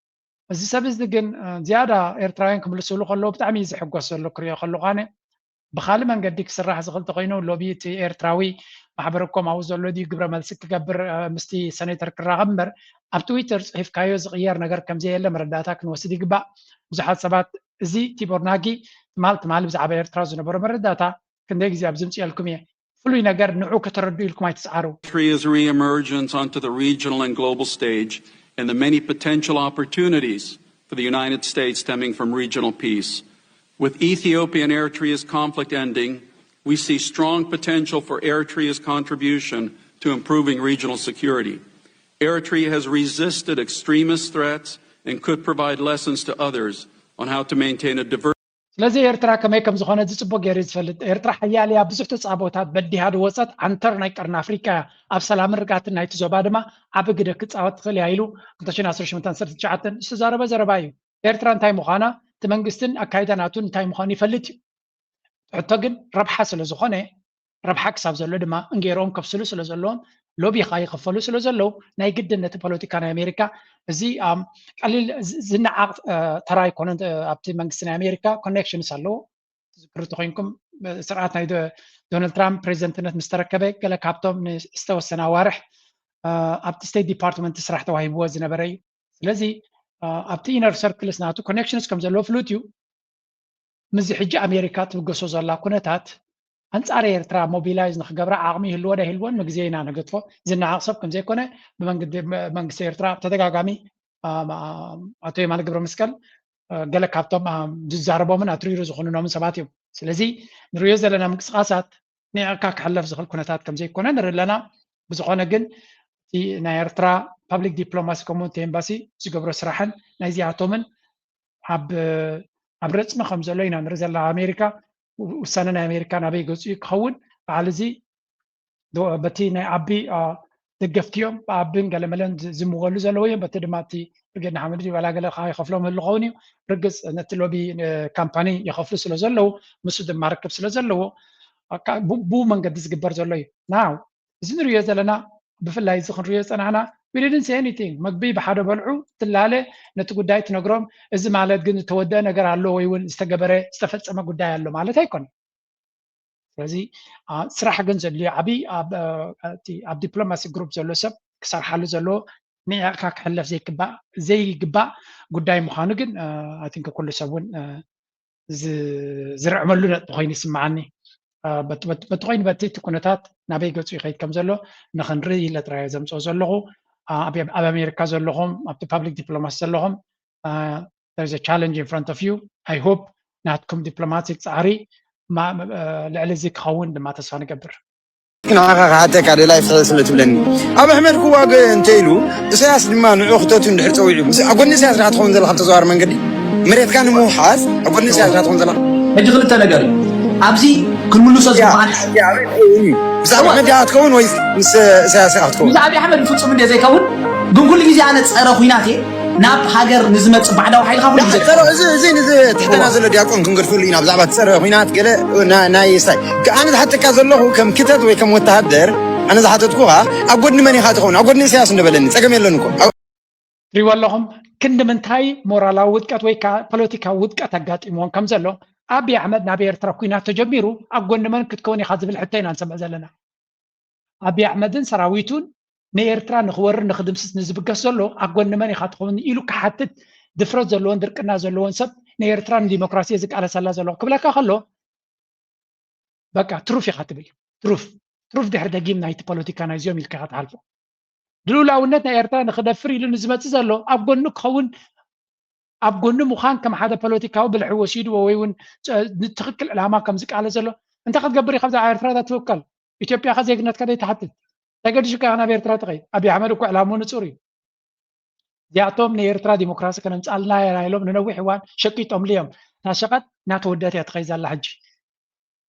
እዚ ሰብ እዚ ግን እ፣ ዝያዳ ኤርትራውያን ክምልስሉ ከለዉ ብጣዕሚ እዩ ዝሕጎስ ዘሎ ክሪኦ ከለኹ ኣነ። ብኻልእ መንገዲ ክስራሕ ዝኽእል ተኮይኑ ሎቢ እቲ ኤርትራዊ ማሕበረኮም ኣብኡ ዘሎ ድዩ ግብረ መልሲ ክገብር እ፣ ምስቲ ሰኔተር ክራኸብ እምበር ኣብ ትዊተር ፅሒፍካዮ ዝቕየር ነገር ከምዘየለ መረዳእታ ክንወስድ ይግባእ። ብዙሓት ሰባት እዚ ቲቦር ናጊ ትማል ትማል ብዛዕባ ኤርትራ ዝነበሮ መረዳእታ ክንደይ ግዜ ኣብ ዝምፅየልኩም እየ። ፍሉይ ነገር ንዑ ከተረዱ ኢልኩም ኣይትፅዓሩ። Eritrea's reemergence onto the regional and global stage and the many potential opportunities for the United States stemming from regional peace. With Ethiopia and Eritrea's conflict ending, we see strong potential for Eritrea's contribution to improving regional security. Eritrea has resisted extremist threats and could provide lessons to others on how to maintain a diverse ስለዚ ኤርትራ ከመይ ከም ዝኾነ ዝፅቡቅ ገይሩ እዩ ዝፈልጥ። ኤርትራ ሓያል እያ፣ ብዙሕ ተፃቦታት በዲሃ ዝወፀት ዓንተር ናይ ቀርኒ ኣፍሪቃ እያ። ኣብ ሰላምን ርግኣትን ናይቲ ዞባ ድማ ዓቢ ግደ ክፃወት ትኽእል እያ ኢሉ ክልተ ሽሕን ዓሰርተ ሸሞንተን ዓሰርተ ትሽዓተን ዝተዛረበ ዘረባ እዩ። ኤርትራ እንታይ ምዃና እቲ መንግስትን ኣካይዳ ናቱን እንታይ ምዃኑ ይፈልጥ እዩ። ሕቶ ግን ረብሓ ስለ ዝኾነ፣ ረብሓ ክሳብ ዘሎ ድማ እንጌሮም ከብስሉ ስለ ዘለዎም፣ ሎቢ ከይኸፈሉ ስለ ዘለዉ፣ ናይ ግድን ነቲ ፖለቲካ ናይ ኣሜሪካ እዚ ቀሊል ዝነዓቕ ተራ ኣይኮነን። ኣብቲ መንግስቲ ናይ ኣሜሪካ ኮኔክሽንስ ኣለዎ። ትዝክሩ ተኮይንኩም፣ ስርዓት ናይ ዶናልድ ትራምፕ ፕሬዚደንትነት ምስ ተረከበ፣ ገለ ካብቶም ንዝተወሰነ ኣዋርሕ ኣብቲ ስቴት ዲፓርትመንት ስራሕ ተዋሂብዎ ዝነበረ እዩ። ስለዚ ኣብቲ ኢነር ሰርክልስ ናቱ ኮኔክሽንስ ከም ዘለዎ ፍሉጥ እዩ። ምስዚ ሕጂ ኣሜሪካ ትብገሶ ዘላ ኩነታት ኣንጻር ኤርትራ ሞቢላይዝ ንክገብራ ዓቕሚ ይህልዎ ዶ ኣይህልዎን፣ ንግዜ ኢና ንገድፎ። ዝነዓቕ ሰብ ከም ዘይኮነ ብመንግስቲ ኤርትራ ብተደጋጋሚ ኣቶ የማነ ገብረመስቀል ገለ ካብቶም ዝዛረቦምን ኣትሪሩ ዝኹንኖምን ሰባት እዮም። ስለዚ ንሪኦ ዘለና ምንቅስቃሳት ንዕቕካ ክሕለፍ ዝኽእል ኩነታት ከም ዘይኮነ ንርኢ ኣለና። ብዝኾነ ግን እቲ ናይ ኤርትራ ፓብሊክ ዲፕሎማሲ ከምኡ እቲ ኤምባሲ ዝገብሮ ስራሕን ናይዚኣቶምን ኣብ ኣብ ረጽሚ ከም ዘሎ ኢና ንርኢ ዘለና። ኣሜሪካ ውሳነ ናይ ኣሜሪካ ናበይ ገጹ እዩ ክኸውን በዓል እዚ በቲ ናይ ኣቢ ደገፍቲ እዮም ብኣብን ገለመለን ዝምወሉ ዘለዉ እዮም። በቲ ድማ እቲ ብርጌድ ንሓመዱ ዲባላ ገለ ከዓ ይኸፍሎም ህሉ ኸውን እዩ። ርግጽ ነቲ ሎቢ ካምፓኒ ይኸፍሉ ስለ ዘለዉ ምስ ድማ ርክብ ስለ ዘለዎ ብኡ መንገዲ ዝግበር ዘሎ እዩ። ናው እዚ ንሪኦ ዘለና ብፍላይ እዚ ክንሪኦ ዝፀናሕና we didn't say anything። መግቢ ብሓደ በልዑ ትላለ ነቲ ጉዳይ ትነግሮም። እዚ ማለት ግን ዝተወደአ ነገር ኣሎ ወይ እውን ዝተገበረ ዝተፈፀመ ጉዳይ ኣሎ ማለት ኣይኮነን። ስለዚ ስራሕ ግን ዘድልዮ ዓብይ ኣብ ዲፕሎማሲ ግሩፕ ዘሎ ሰብ ክሰርሓሉ ዘለዎ ንዕቕካ ክሕለፍ ዘይግባእ ጉዳይ ምዃኑ ግን ኣይ ቲንክ ኩሉ ሰብ እውን ዝርዕመሉ ነጥቢ ኮይኑ ይስምዓኒ። በቲ ኮይኑ በቲ እቲ ኩነታት ናበይ ገፁ ይኸይድ ከም ዘሎ ንክንርኢ ኢለ ጥራይ ዘምፅኦ ዘለኹ። ኣብ ኣሜሪካ ዘለኹም ኣብቲ ፓብሊክ ዲፕሎማሲ ዘለኹም there is a challenge in front of you. I hope ናትኩም ዲፕሎማቲክ ፃዕሪ ልዕሊ እዚ ክኸውን ድማ ተስፋ ንገብር። ንዓኻ ክሓተካ ደላይ ፍትሒ ስለ ትብለኒ ኣብ ኣሕመድ ክዋገ እንተ ኢሉ ኢሳያስ ድማ ንዑ ክተቱ እንድሕር ፀዊዑ ኣብ ጎኒ ኢሳያስ ዲኻ ትኸውን ዘለኻ ብተዘዋዋሪ መንገዲ መሬትካ ንምውሓስ ኣብ ጎኒ ኢሳያስ ዲኻ ትኸውን ዘለኻ። ሕጂ ክልተ ነገር እዩ ኣብዚ ክንምልሶ ዝበሃል ብዛዕባ ኣሕመድ ዲኻ ትኸውን ወይ ምስ ኢሳያስ ዲኻ ትኸውን? ምስ ኣብይ ኣሕመድ ፍፁም እንደ ዘይከውን ግን ኩሉ ግዜ ኣነ ፀረ ኩናት እየ ናብ ሃገር ንዝመፅእ ባዕዳዊ ሓይልካ ኩሉ ግዜ እዚ እዚ ንዚ ትሕተና ዘሎ ዲያቆን ክንገድፈሉ ኢና ብዛዕባ ትፀረ ኩናት ገለ ናይ ሳይ ኣነ ዝሓተካ ዘለኹ ከም ክተት ወይ ከም ወተሃደር ኣነ ዝሓተትኩኻ ኣብ ጎድኒ መን ኢኻ ትኸውን ኣብ ጎድኒ ኢሳያስ እንደበለኒ ፀገም የለን እኮ ትሪዎ ኣለኹም ክንዲ ምንታይ ሞራላዊ ውድቀት ወይ ከዓ ፖለቲካዊ ውድቀት ኣጋጢምዎም ከም ዘሎ ኣብይ ኣሕመድ ናብ ኤርትራ ኩናት ተጀሚሩ ኣብ ጎኒ መን ክትከውን ኢኻ ዝብል ሕቶ ኢና ንሰምዕ ዘለና ኣብይ ኣሕመድን ሰራዊቱን ንኤርትራ ንክወርን ንክድምስስ ንዝብገስ ዘሎ ኣብ ጎኒ መን ኢኻ ትኸውን ኢሉ ክሓትት ድፍረት ዘለዎን ድርቅና ዘለዎን ሰብ ንኤርትራ ንዲሞክራሲ ዝቃለሰላ ዘሎ ክብለካ ከሎ በቃ ትሩፍ ኢኻ ትብል ትሩፍ ትሩፍ ድሕሪ ደጊም ናይቲ ፖለቲካ ናይዚኦም ኢልካ ኢኻ ትሓልፎ ንልኡላውነት ናይ ኤርትራ ንክደፍር ኢሉ ንዝመፅእ ዘሎ ኣብ ጎኑ ክኸውን ኣብ ጎኑ ምዃን ከም ሓደ ፖለቲካዊ ብልሒ ወሲድዎ ወይ እውን ንትኽክል ዕላማ ከም ዝቃለ ዘሎ እንታይ ክትገብር ኢኻ ብዛዕባ ኤርትራ እዛ ትውከል ኢትዮጵያ ከ ዜግነትካ ዘይትሓትት እንታይ ገዲሹካ ኢኻ ናብ ኤርትራ ትኸይድ ኣብይ ኣሕመድ እኮ ዕላምኡ ንፁር እዩ እዚኣቶም ንኤርትራ ዲሞክራሲ ከነምፅኣልና ኢና ኢሎም ንነዊሕ እዋን ሸቂጦምሉ እዮም እታ ሸቐጥ እናተወደት እያ ትኸይድ ዘላ ሕጂ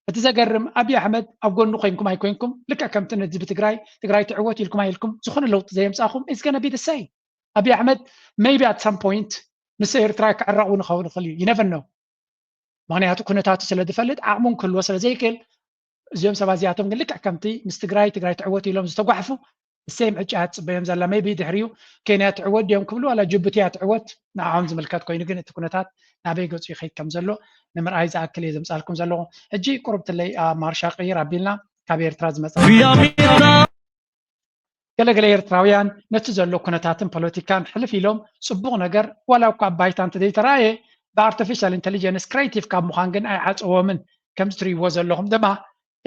እቲ ዘገርም ኣብይ ኣሕመድ ኣብ ጎኑ ኮይንኩም ኣይኮይንኩም ልክዕ ከምቲ ንህዝቢ ትግራይ ትግራይ ትዕወት ኢልኩም ኣይልኩም ዝኾነ ለውጢ ዘየምፃእኹም is gonna be the same ኣብይ ኣሕመድ maybe at some point ምስ ኤርትራ ክዕረቕ እውን ክኸውን ይኽእል እዩ you never know ምኽንያቱ ኩነታቱ ስለ ዝፈልጥ ዓቕሙን ክህልዎ ስለ ዘይክእል እዚኦም ሰባት እዚኣቶም ግን ልክዕ ከምቲ ምስ ትግራይ ትግራይ ትዕወት ኢሎም ዝተጓሕፉ እሰይም ዕጫ እያ ትፅበዮም ዘላ maybe ድሕሪኡ ኬንያ ትዕወት ድዮም ክብሉ ዋላ ጅቡቲ እያ ትዕወት ንዓኦም ዝምልከት ኮይኑ ግን እቲ ኩነታት ናበይ ገፁ ይኸይድ ከም ዘሎ ንምርኣይ ዝኣክል እየ ዘምፃልኩም ዘለኹ ሕጂ ቁርብትለይ ኣብ ማርሻ ቅይር ኣቢልና ካብ ኤርትራ ዝመፀ ገለገለ ኤርትራውያን ነቲ ዘሎ ኩነታትን ፖለቲካን ሕልፍ ኢሎም ፅቡቕ ነገር ዋላ እኳ ኣብ ባይታ እንተዘይተረኣየ ብኣርቲፊሻል ኢንተሊጀንስ ክሬቲቭ ካብ ምዃን ግን ኣይዓፀዎምን ከምዚ ትርእይዎ ዘለኹም ድማ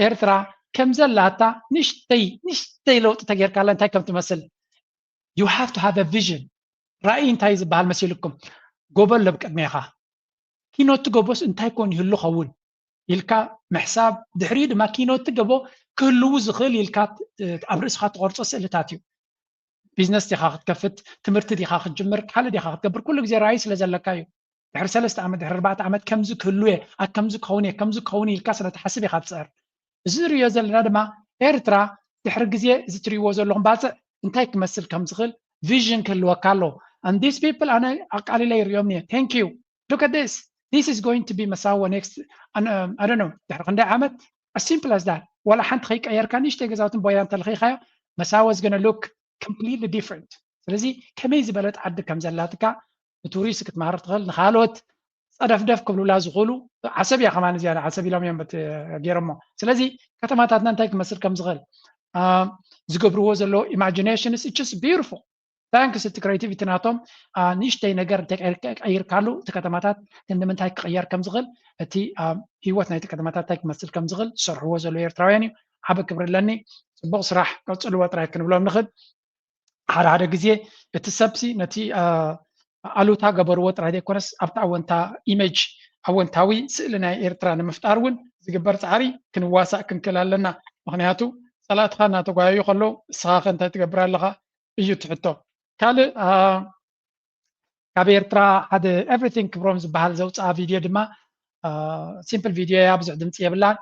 ኤርትራ ከምዘላታ ንሽተይ ንሽተይ ለውጢ ተጌርካላ እንታይ ከም ትመስል you have to have a vision ራእይ እንታይ ዝበሃል መሲልኩም ጎቦ ኣሎ ብቅድሜኻ ኪኖቲ ጎቦስ እንታይ ኮን ይህሉ ኸውን ኢልካ ምሕሳብ ድሕሪኡ ድማ ኪኖቲ ጎቦ ክህልው ዝኽእል ኢልካ ኣብ ርእስኻ ትቆርፆ ስእልታት እዩ ቢዝነስ ዲኻ ክትከፍት ትምህርቲ ዲኻ ክትጅምር ካልእ ዲኻ ክትገብር ኩሉ ግዜ ራእይ ስለ ዘለካ እዩ ድሕሪ ሰለስተ ዓመት ድሕሪ ኣርባዕተ ዓመት ከምዚ ክህሉ እየ ኣብ ከምዚ ክኸውን እየ ከምዚ ክኸውን ኢልካ ስለ ትሓስብ ኢኻ ትፅዕር እዚ ንሪኦ ዘለና ድማ ኤርትራ ድሕሪ ግዜ እዚ ትሪእዎ ዘለኹም ባፅዕ እንታይ ክመስል ከም ዝኽእል ቪዥን ክህልወካ ኣለዎ and these people ኣነ ኣቃሊለ ይሪኦም እየ thank you look at this this is going to be መሳወ next I don't know ድሕሪ ክንደይ ዓመት as simple as that ዋላ ሓንቲ ከይቀየርካ ንእሽተይ ገዛውትን ቦያ እንተለኺኻዮ መሳወ is gonna look completely different ስለዚ ከመይ ዝበለት ዓዲ ከም ዘላትካ ንቱሪስት ክትመሃር ትኽእል ንካልኦት ፀደፍደፍ ክብሉላ ዝኽእሉ ዓሰብ እያ ከማን እዚኣ ዓሰብ ኢሎም እዮም ገይሮሞ ስለዚ ከተማታትና እንታይ ክመስል ከም ዝኽእል ዝገብርዎ ዘሎ imaginations it's just beautiful thanks እቲ creativity ናቶም ንእሽተይ ነገር እንተቀይርካሉ እቲ ከተማታት ክንዲ ምንታይ ክቅየር ከም ዝኽእል እቲ ህይወት ናይቲ ከተማታት እንታይ ክመስል ከም ዝኽእል ዝሰርሕዎ ዘሎ ኤርትራውያን እዩ ዓቢ ክብሪ ኣለኒ ጽቡቅ ስራሕ ቀጽልዎ ጥራይ ክንብሎም ንኽእል ሓደ ሓደ ግዜ እቲ ሰብሲ ነቲ ኣሉታ ገበርዎ ጥራይ ዘይኮነስ ኣብቲ ኣወንታ ኢሜጅ ኣወንታዊ ስእሊ ናይ ኤርትራ ንምፍጣር እውን ዝግበር ፃዕሪ ክንዋሳእ ክንክእል ኣለና ምክንያቱ ፀላእትካ እናተጓየዩ ከለዉ እስኻ ከ እንታይ ትገብር ኣለካ እዩ ትሕቶ ካልእ ካብ ኤርትራ ሓደ everything ክብሮም ዝበሃል ዘውፅኣ ቪድዮ ድማ simple ቪድዮ እያ ብዙሕ ድምፂ የብላን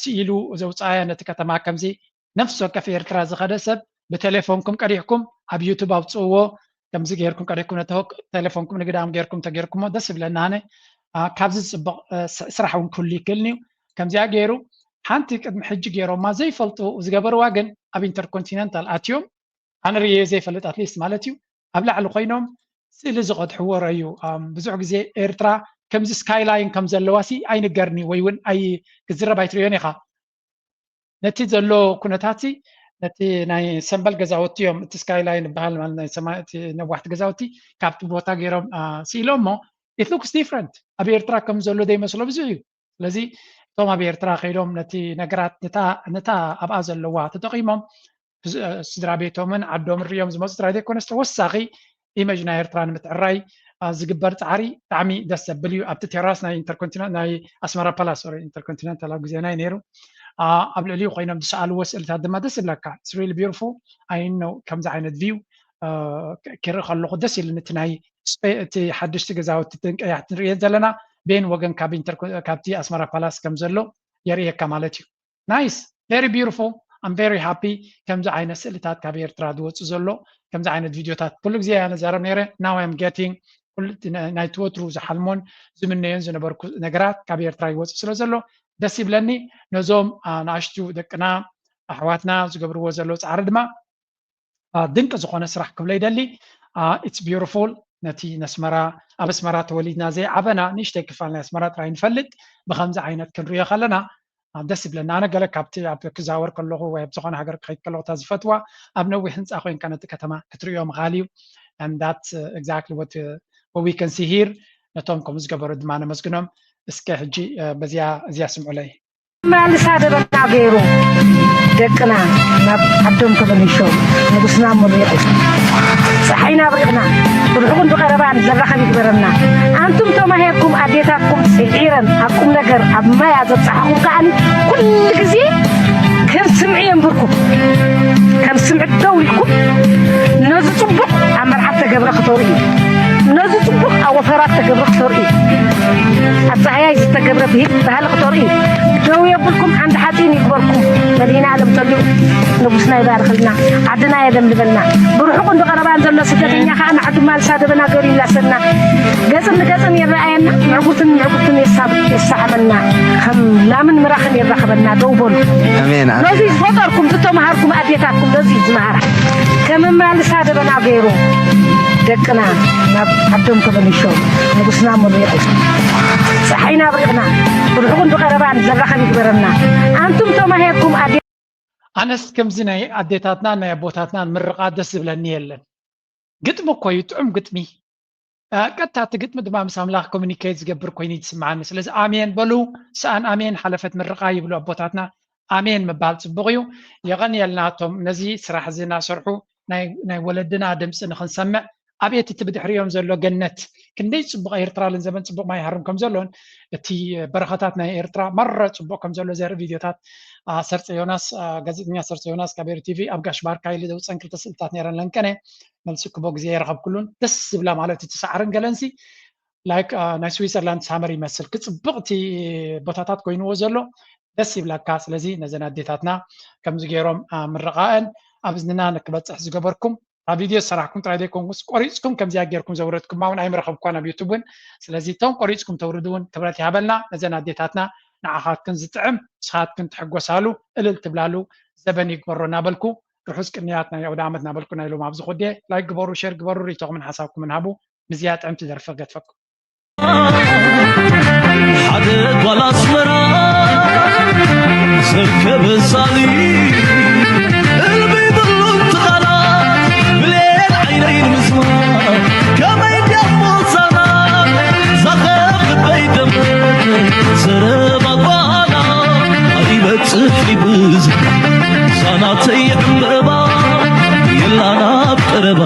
ስኢሉ ዘውፅኣያ ነቲ ከተማ ከምዚ ነፍሲ ወከፍ ኤርትራ ዝኸደ ሰብ ብቴሌፎንኩም ቀዲሕኩም ኣብ ዩቱብ ኣውፅእዎ ከምዚ ገይርኩም ቀዲሕኩም ነቲ ቴሌፎንኩም ንግዳም ገይርኩም ተገይርኩሞ ደስ ይብለና ኣነ ካብዚ ዝፅበቕ ስራሕ እውን ክህሉ ይክእል እዩ ከምዚኣ ገይሩ ሓንቲ ቅድሚ ሕጂ ገይሮማ ዘይፈልጡ ዝገበርዋ ግን ኣብ ኢንተርኮንቲነንታል ኣትዮም ኣነ ርእየ ዘይፈልጥ ኣትሊስት ማለት እዩ ኣብ ላዕሊ ኮይኖም ስእሊ ዝቐድሕዎ ረዩ ብዙሕ ግዜ ኤርትራ ከምዚ ስካይላይን ከም ዘለዋ ሲ ኣይንገርኒ ወይ እውን ኣይ ክዝረብ ኣይትርእዮን ኢኻ ነቲ ዘሎ ኩነታት ነቲ ናይ ሰምበል ገዛውቲ እዮም እቲ ስካይላይን ይበሃል ማለት ናይ ሰማይ እቲ ነዋሕቲ ገዛውቲ ካብቲ ቦታ ገይሮም ስኢሎሞ it looks different ኣብ ኤርትራ ከም ዘሎ ዘይመስሎ ብዙሕ እዩ ስለዚ እቶም ኣብ ኤርትራ ከይዶም ነቲ ነገራት ነታ ኣብኣ ዘለዋ ተጠቂሞም ስድራ ቤቶምን ዓዶም ሪኦም ዝመፁ ጥራይ ዘይኮነስ ተወሳኺ ኢመጅ ናይ ኤርትራ ንምትዕራይ ዝግበር ፃዕሪ ብጣዕሚ ደስ ዘብል እዩ ኣብቲ ቴራስ ናይ ኢንተርኮንቲነንት ናይ ኣስመራ ፓላስ ሶሪ ኢንተርኮንቲነንታል ኣብ ግዜና እዩ ነይሩ ኣብ ልዕሊኡ ኮይኖም ዝሰኣልዎ ስእልታት ድማ ደስ ይብለካ it's really beautiful I know ከምዚ ዓይነት ቪው ክርኢ ከለኹ ደስ ኢሉኒ እቲ ናይ እቲ ሓደሽቲ ገዛውቲ ቀያሕቲ ንሪኦ ዘለና ቤን ወገን ካብቲ ኣስመራ ፓላስ ከም ዘሎ የርእየካ ማለት እዩ nice very beautiful I'm very happy ከምዚ ዓይነት ስእልታት ካብ ኤርትራ ዝወፁ ዘሎ ከምዚ ዓይነት ቪድዮታት ኩሉ ግዜ እያ ነዛረብ ነይረ now I'm getting ናይቲ ወትሩ ዝሓልሞን ዝምነዮን ዝነበርኩ ነገራት ካብ ኤርትራ ይወፁ ስለ ዘሎ ደስ ይብለኒ ነዞም ንኣሽቱ ደቅና ኣሕዋትና ዝገብርዎ ዘሎ ፃዕሪ ድማ ድንቂ ዝኾነ ስራሕ ክብሎ ይደሊ it's beautiful ነቲ ነስመራ ኣብ ኣስመራ ተወሊድና ዘይዓበና ንእሽተይ ክፋል ናይ ኣስመራ ጥራይ ንፈልጥ ብከምዚ ዓይነት ክንሪኦ ከለና ደስ ይብለና ኣነ ገለ ካብቲ ኣብ ክዛወር ከለኹ ወይ ኣብ ዝኾነ ሃገር ክኸይድ ከለኹ እታ ዝፈትዋ ኣብ ነዊሕ ህንፃ ኮይንካ ነቲ ከተማ ክትሪኦ ምኻል እዩ and that's exactly what we can see here ነቶም ከምኡ ዝገበሩ ድማ ነመስግኖም እስከ ሕጂ በዚያ እዚያ ስምዑለይ ማልሳ ደበና ገይሩ ደቅና ናብ ዓዶም ተመሊሾም ንጉስና መሪቑ ፀሓይና ኣብሪቕና ብርሑቕን ብቐረባን ዘራኸብ ይግበረና ኣንቱም ተማሂርኩም ኣዴታትኩም ስዒረን ኣብ ቁም ነገር ኣብ ማያ ዘብፃሕኹም ከዓኒ ኩሉ ግዜ ከም ስምዒ የንብርኩም ከም ስምዒ ደው ኢልኩም ነዚ ፅቡቕ ኣብ መርዓት ተገብረ ክተርኢ ነዚ ፅቡቕ ኣብ ወፈራት ተገብረ ክተርኢ ኣብ ፀሃያይ ዝተገብረ ብሂል ባህሊ ክተርኢ ደው የብልኩም ሓንቲ ሓፂን ይግበርኩም መዲና ኣለም ፀሊኡ ንጉስና ይባርክልና ዓድና የለምልመልና ብርሑቕን ብቐረባን ዘሎ ስደተኛ ከዓ ንዓዱ ማልሳ ደበና ገሩ ይላሰና ገፅን ንገፅን ይረኣየና ምዕጉርትን ምዕጉርትን የሳብ የሰዓመና ከም ላምን ምራኽን የራኽበና ደው በሉ ነዚ ዝፈጠርኩም ዝተምሃርኩም ኣዴታትኩም ነዚ ዝመሃራ ከም ማልሳ ደበና ገይሩ ደቅና ናብ ዓዶም ተመሊሾም ንጉስና መሪቑ ፀሓይና ኣብሪቕና ብርሑቕን ብቐረባን ዘራኸብ ይግበረና ኣንቱም ተማሂርኩም ኣዴ ኣነስ ከምዚ ናይ ኣዴታትና ናይ ኣቦታትና ምርቓ ደስ ዝብለኒ የለን ግጥሚ እኮ እዩ ጥዑም ግጥሚ ቀጥታ እቲ ግጥሚ ድማ ምስ ኣምላኽ ኮሚኒኬት ዝገብር ኮይኑ እዩ ዝስምዓኒ ስለዚ ኣሜን በሉ ሰኣን ኣሜን ሓለፈት ምርቓ ይብሉ ኣቦታትና ኣሜን ምባል ፅቡቕ እዩ የቐንየልና እቶም ነዚ ስራሕ እዚ እናሰርሑ ናይ ወለድና ድምፂ ንክንሰምዕ ኣቤት እቲ ብድሕሪኦም ዘሎ ገነት ክንደይ ፅቡቕ ኤርትራ ልንዘበን ፅቡቕ ማይ ሃርም ከም ዘሎን እቲ በረኸታት ናይ ኤርትራ መረ ፅቡቕ ከም ዘሎ ዘርኢ ቪድዮታት ሰርፀ ዮናስ ጋዜጠኛ ሰርፀ ዮናስ ካብ ኤሪ ቲቪ ኣብ ጋሽ ባርካ ኢሉ ዘውፀን ክልተ ስእልታት ነይረን ለንቀነ መልሲ ክቦ ግዜ የረኸብኩሉን ደስ ዝብላ ማለት እቲ ሳዕርን ገለንሲ ላይክ ናይ ስዊዘርላንድ ሳመር ይመስል ክፅብቕቲ ቦታታት ኮይንዎ ዘሎ ደስ ይብለካ ስለዚ ነዘን ኣዴታትና ከምዚ ገይሮም ምርቓአን ኣብ እዝንና ንክበፅሕ ዝገበርኩም ኣብ ቪድዮ ዝሰራሕኩም ጥራይ ዘይኮንኩስ ቆሪፅኩም ከምዚኣ ጌርኩም ዘውረድኩማ እውን ኣይምረኸብኳን ኣብ ዩቱብ እውን። ስለዚ እቶም ቆሪፅኩም ተውርዱ እውን ክብረት ይሃበልና። ነዘን ኣዴታትና ንዓኻትክን ዝጥዕም ንስኻትክን ትሕጎሳሉ እልል ትብላሉ ዘበን ይግበሮ እናበልኩ ርሑስ ቅንያት ናይ ኣውደ ዓመት እናበልኩ ናይ ሎም ኣብዚ ኮዴ ላይክ ግበሩ፣ ሼር ግበሩ፣ ርእይቶኹምን ሓሳብኩምን ሃቡ። ምዝያ ጥዕምቲ ደርፊ ገድፈኩም። ሓደ ጓል ኣስመራ ሰብ ከበሳሊ እልቢ ብሉ ትኻላ ብሌን ዓይነይ ንምስማ ከመይ ድያ ሞሳና ዛኸብ ልበይ ደምቅ ዘረባ ጓላ ኣይበጽሕ ይብዝ ሳናተይ ዕምበባ የላና ኣብ ቀረባ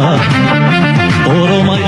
ኦሮማይ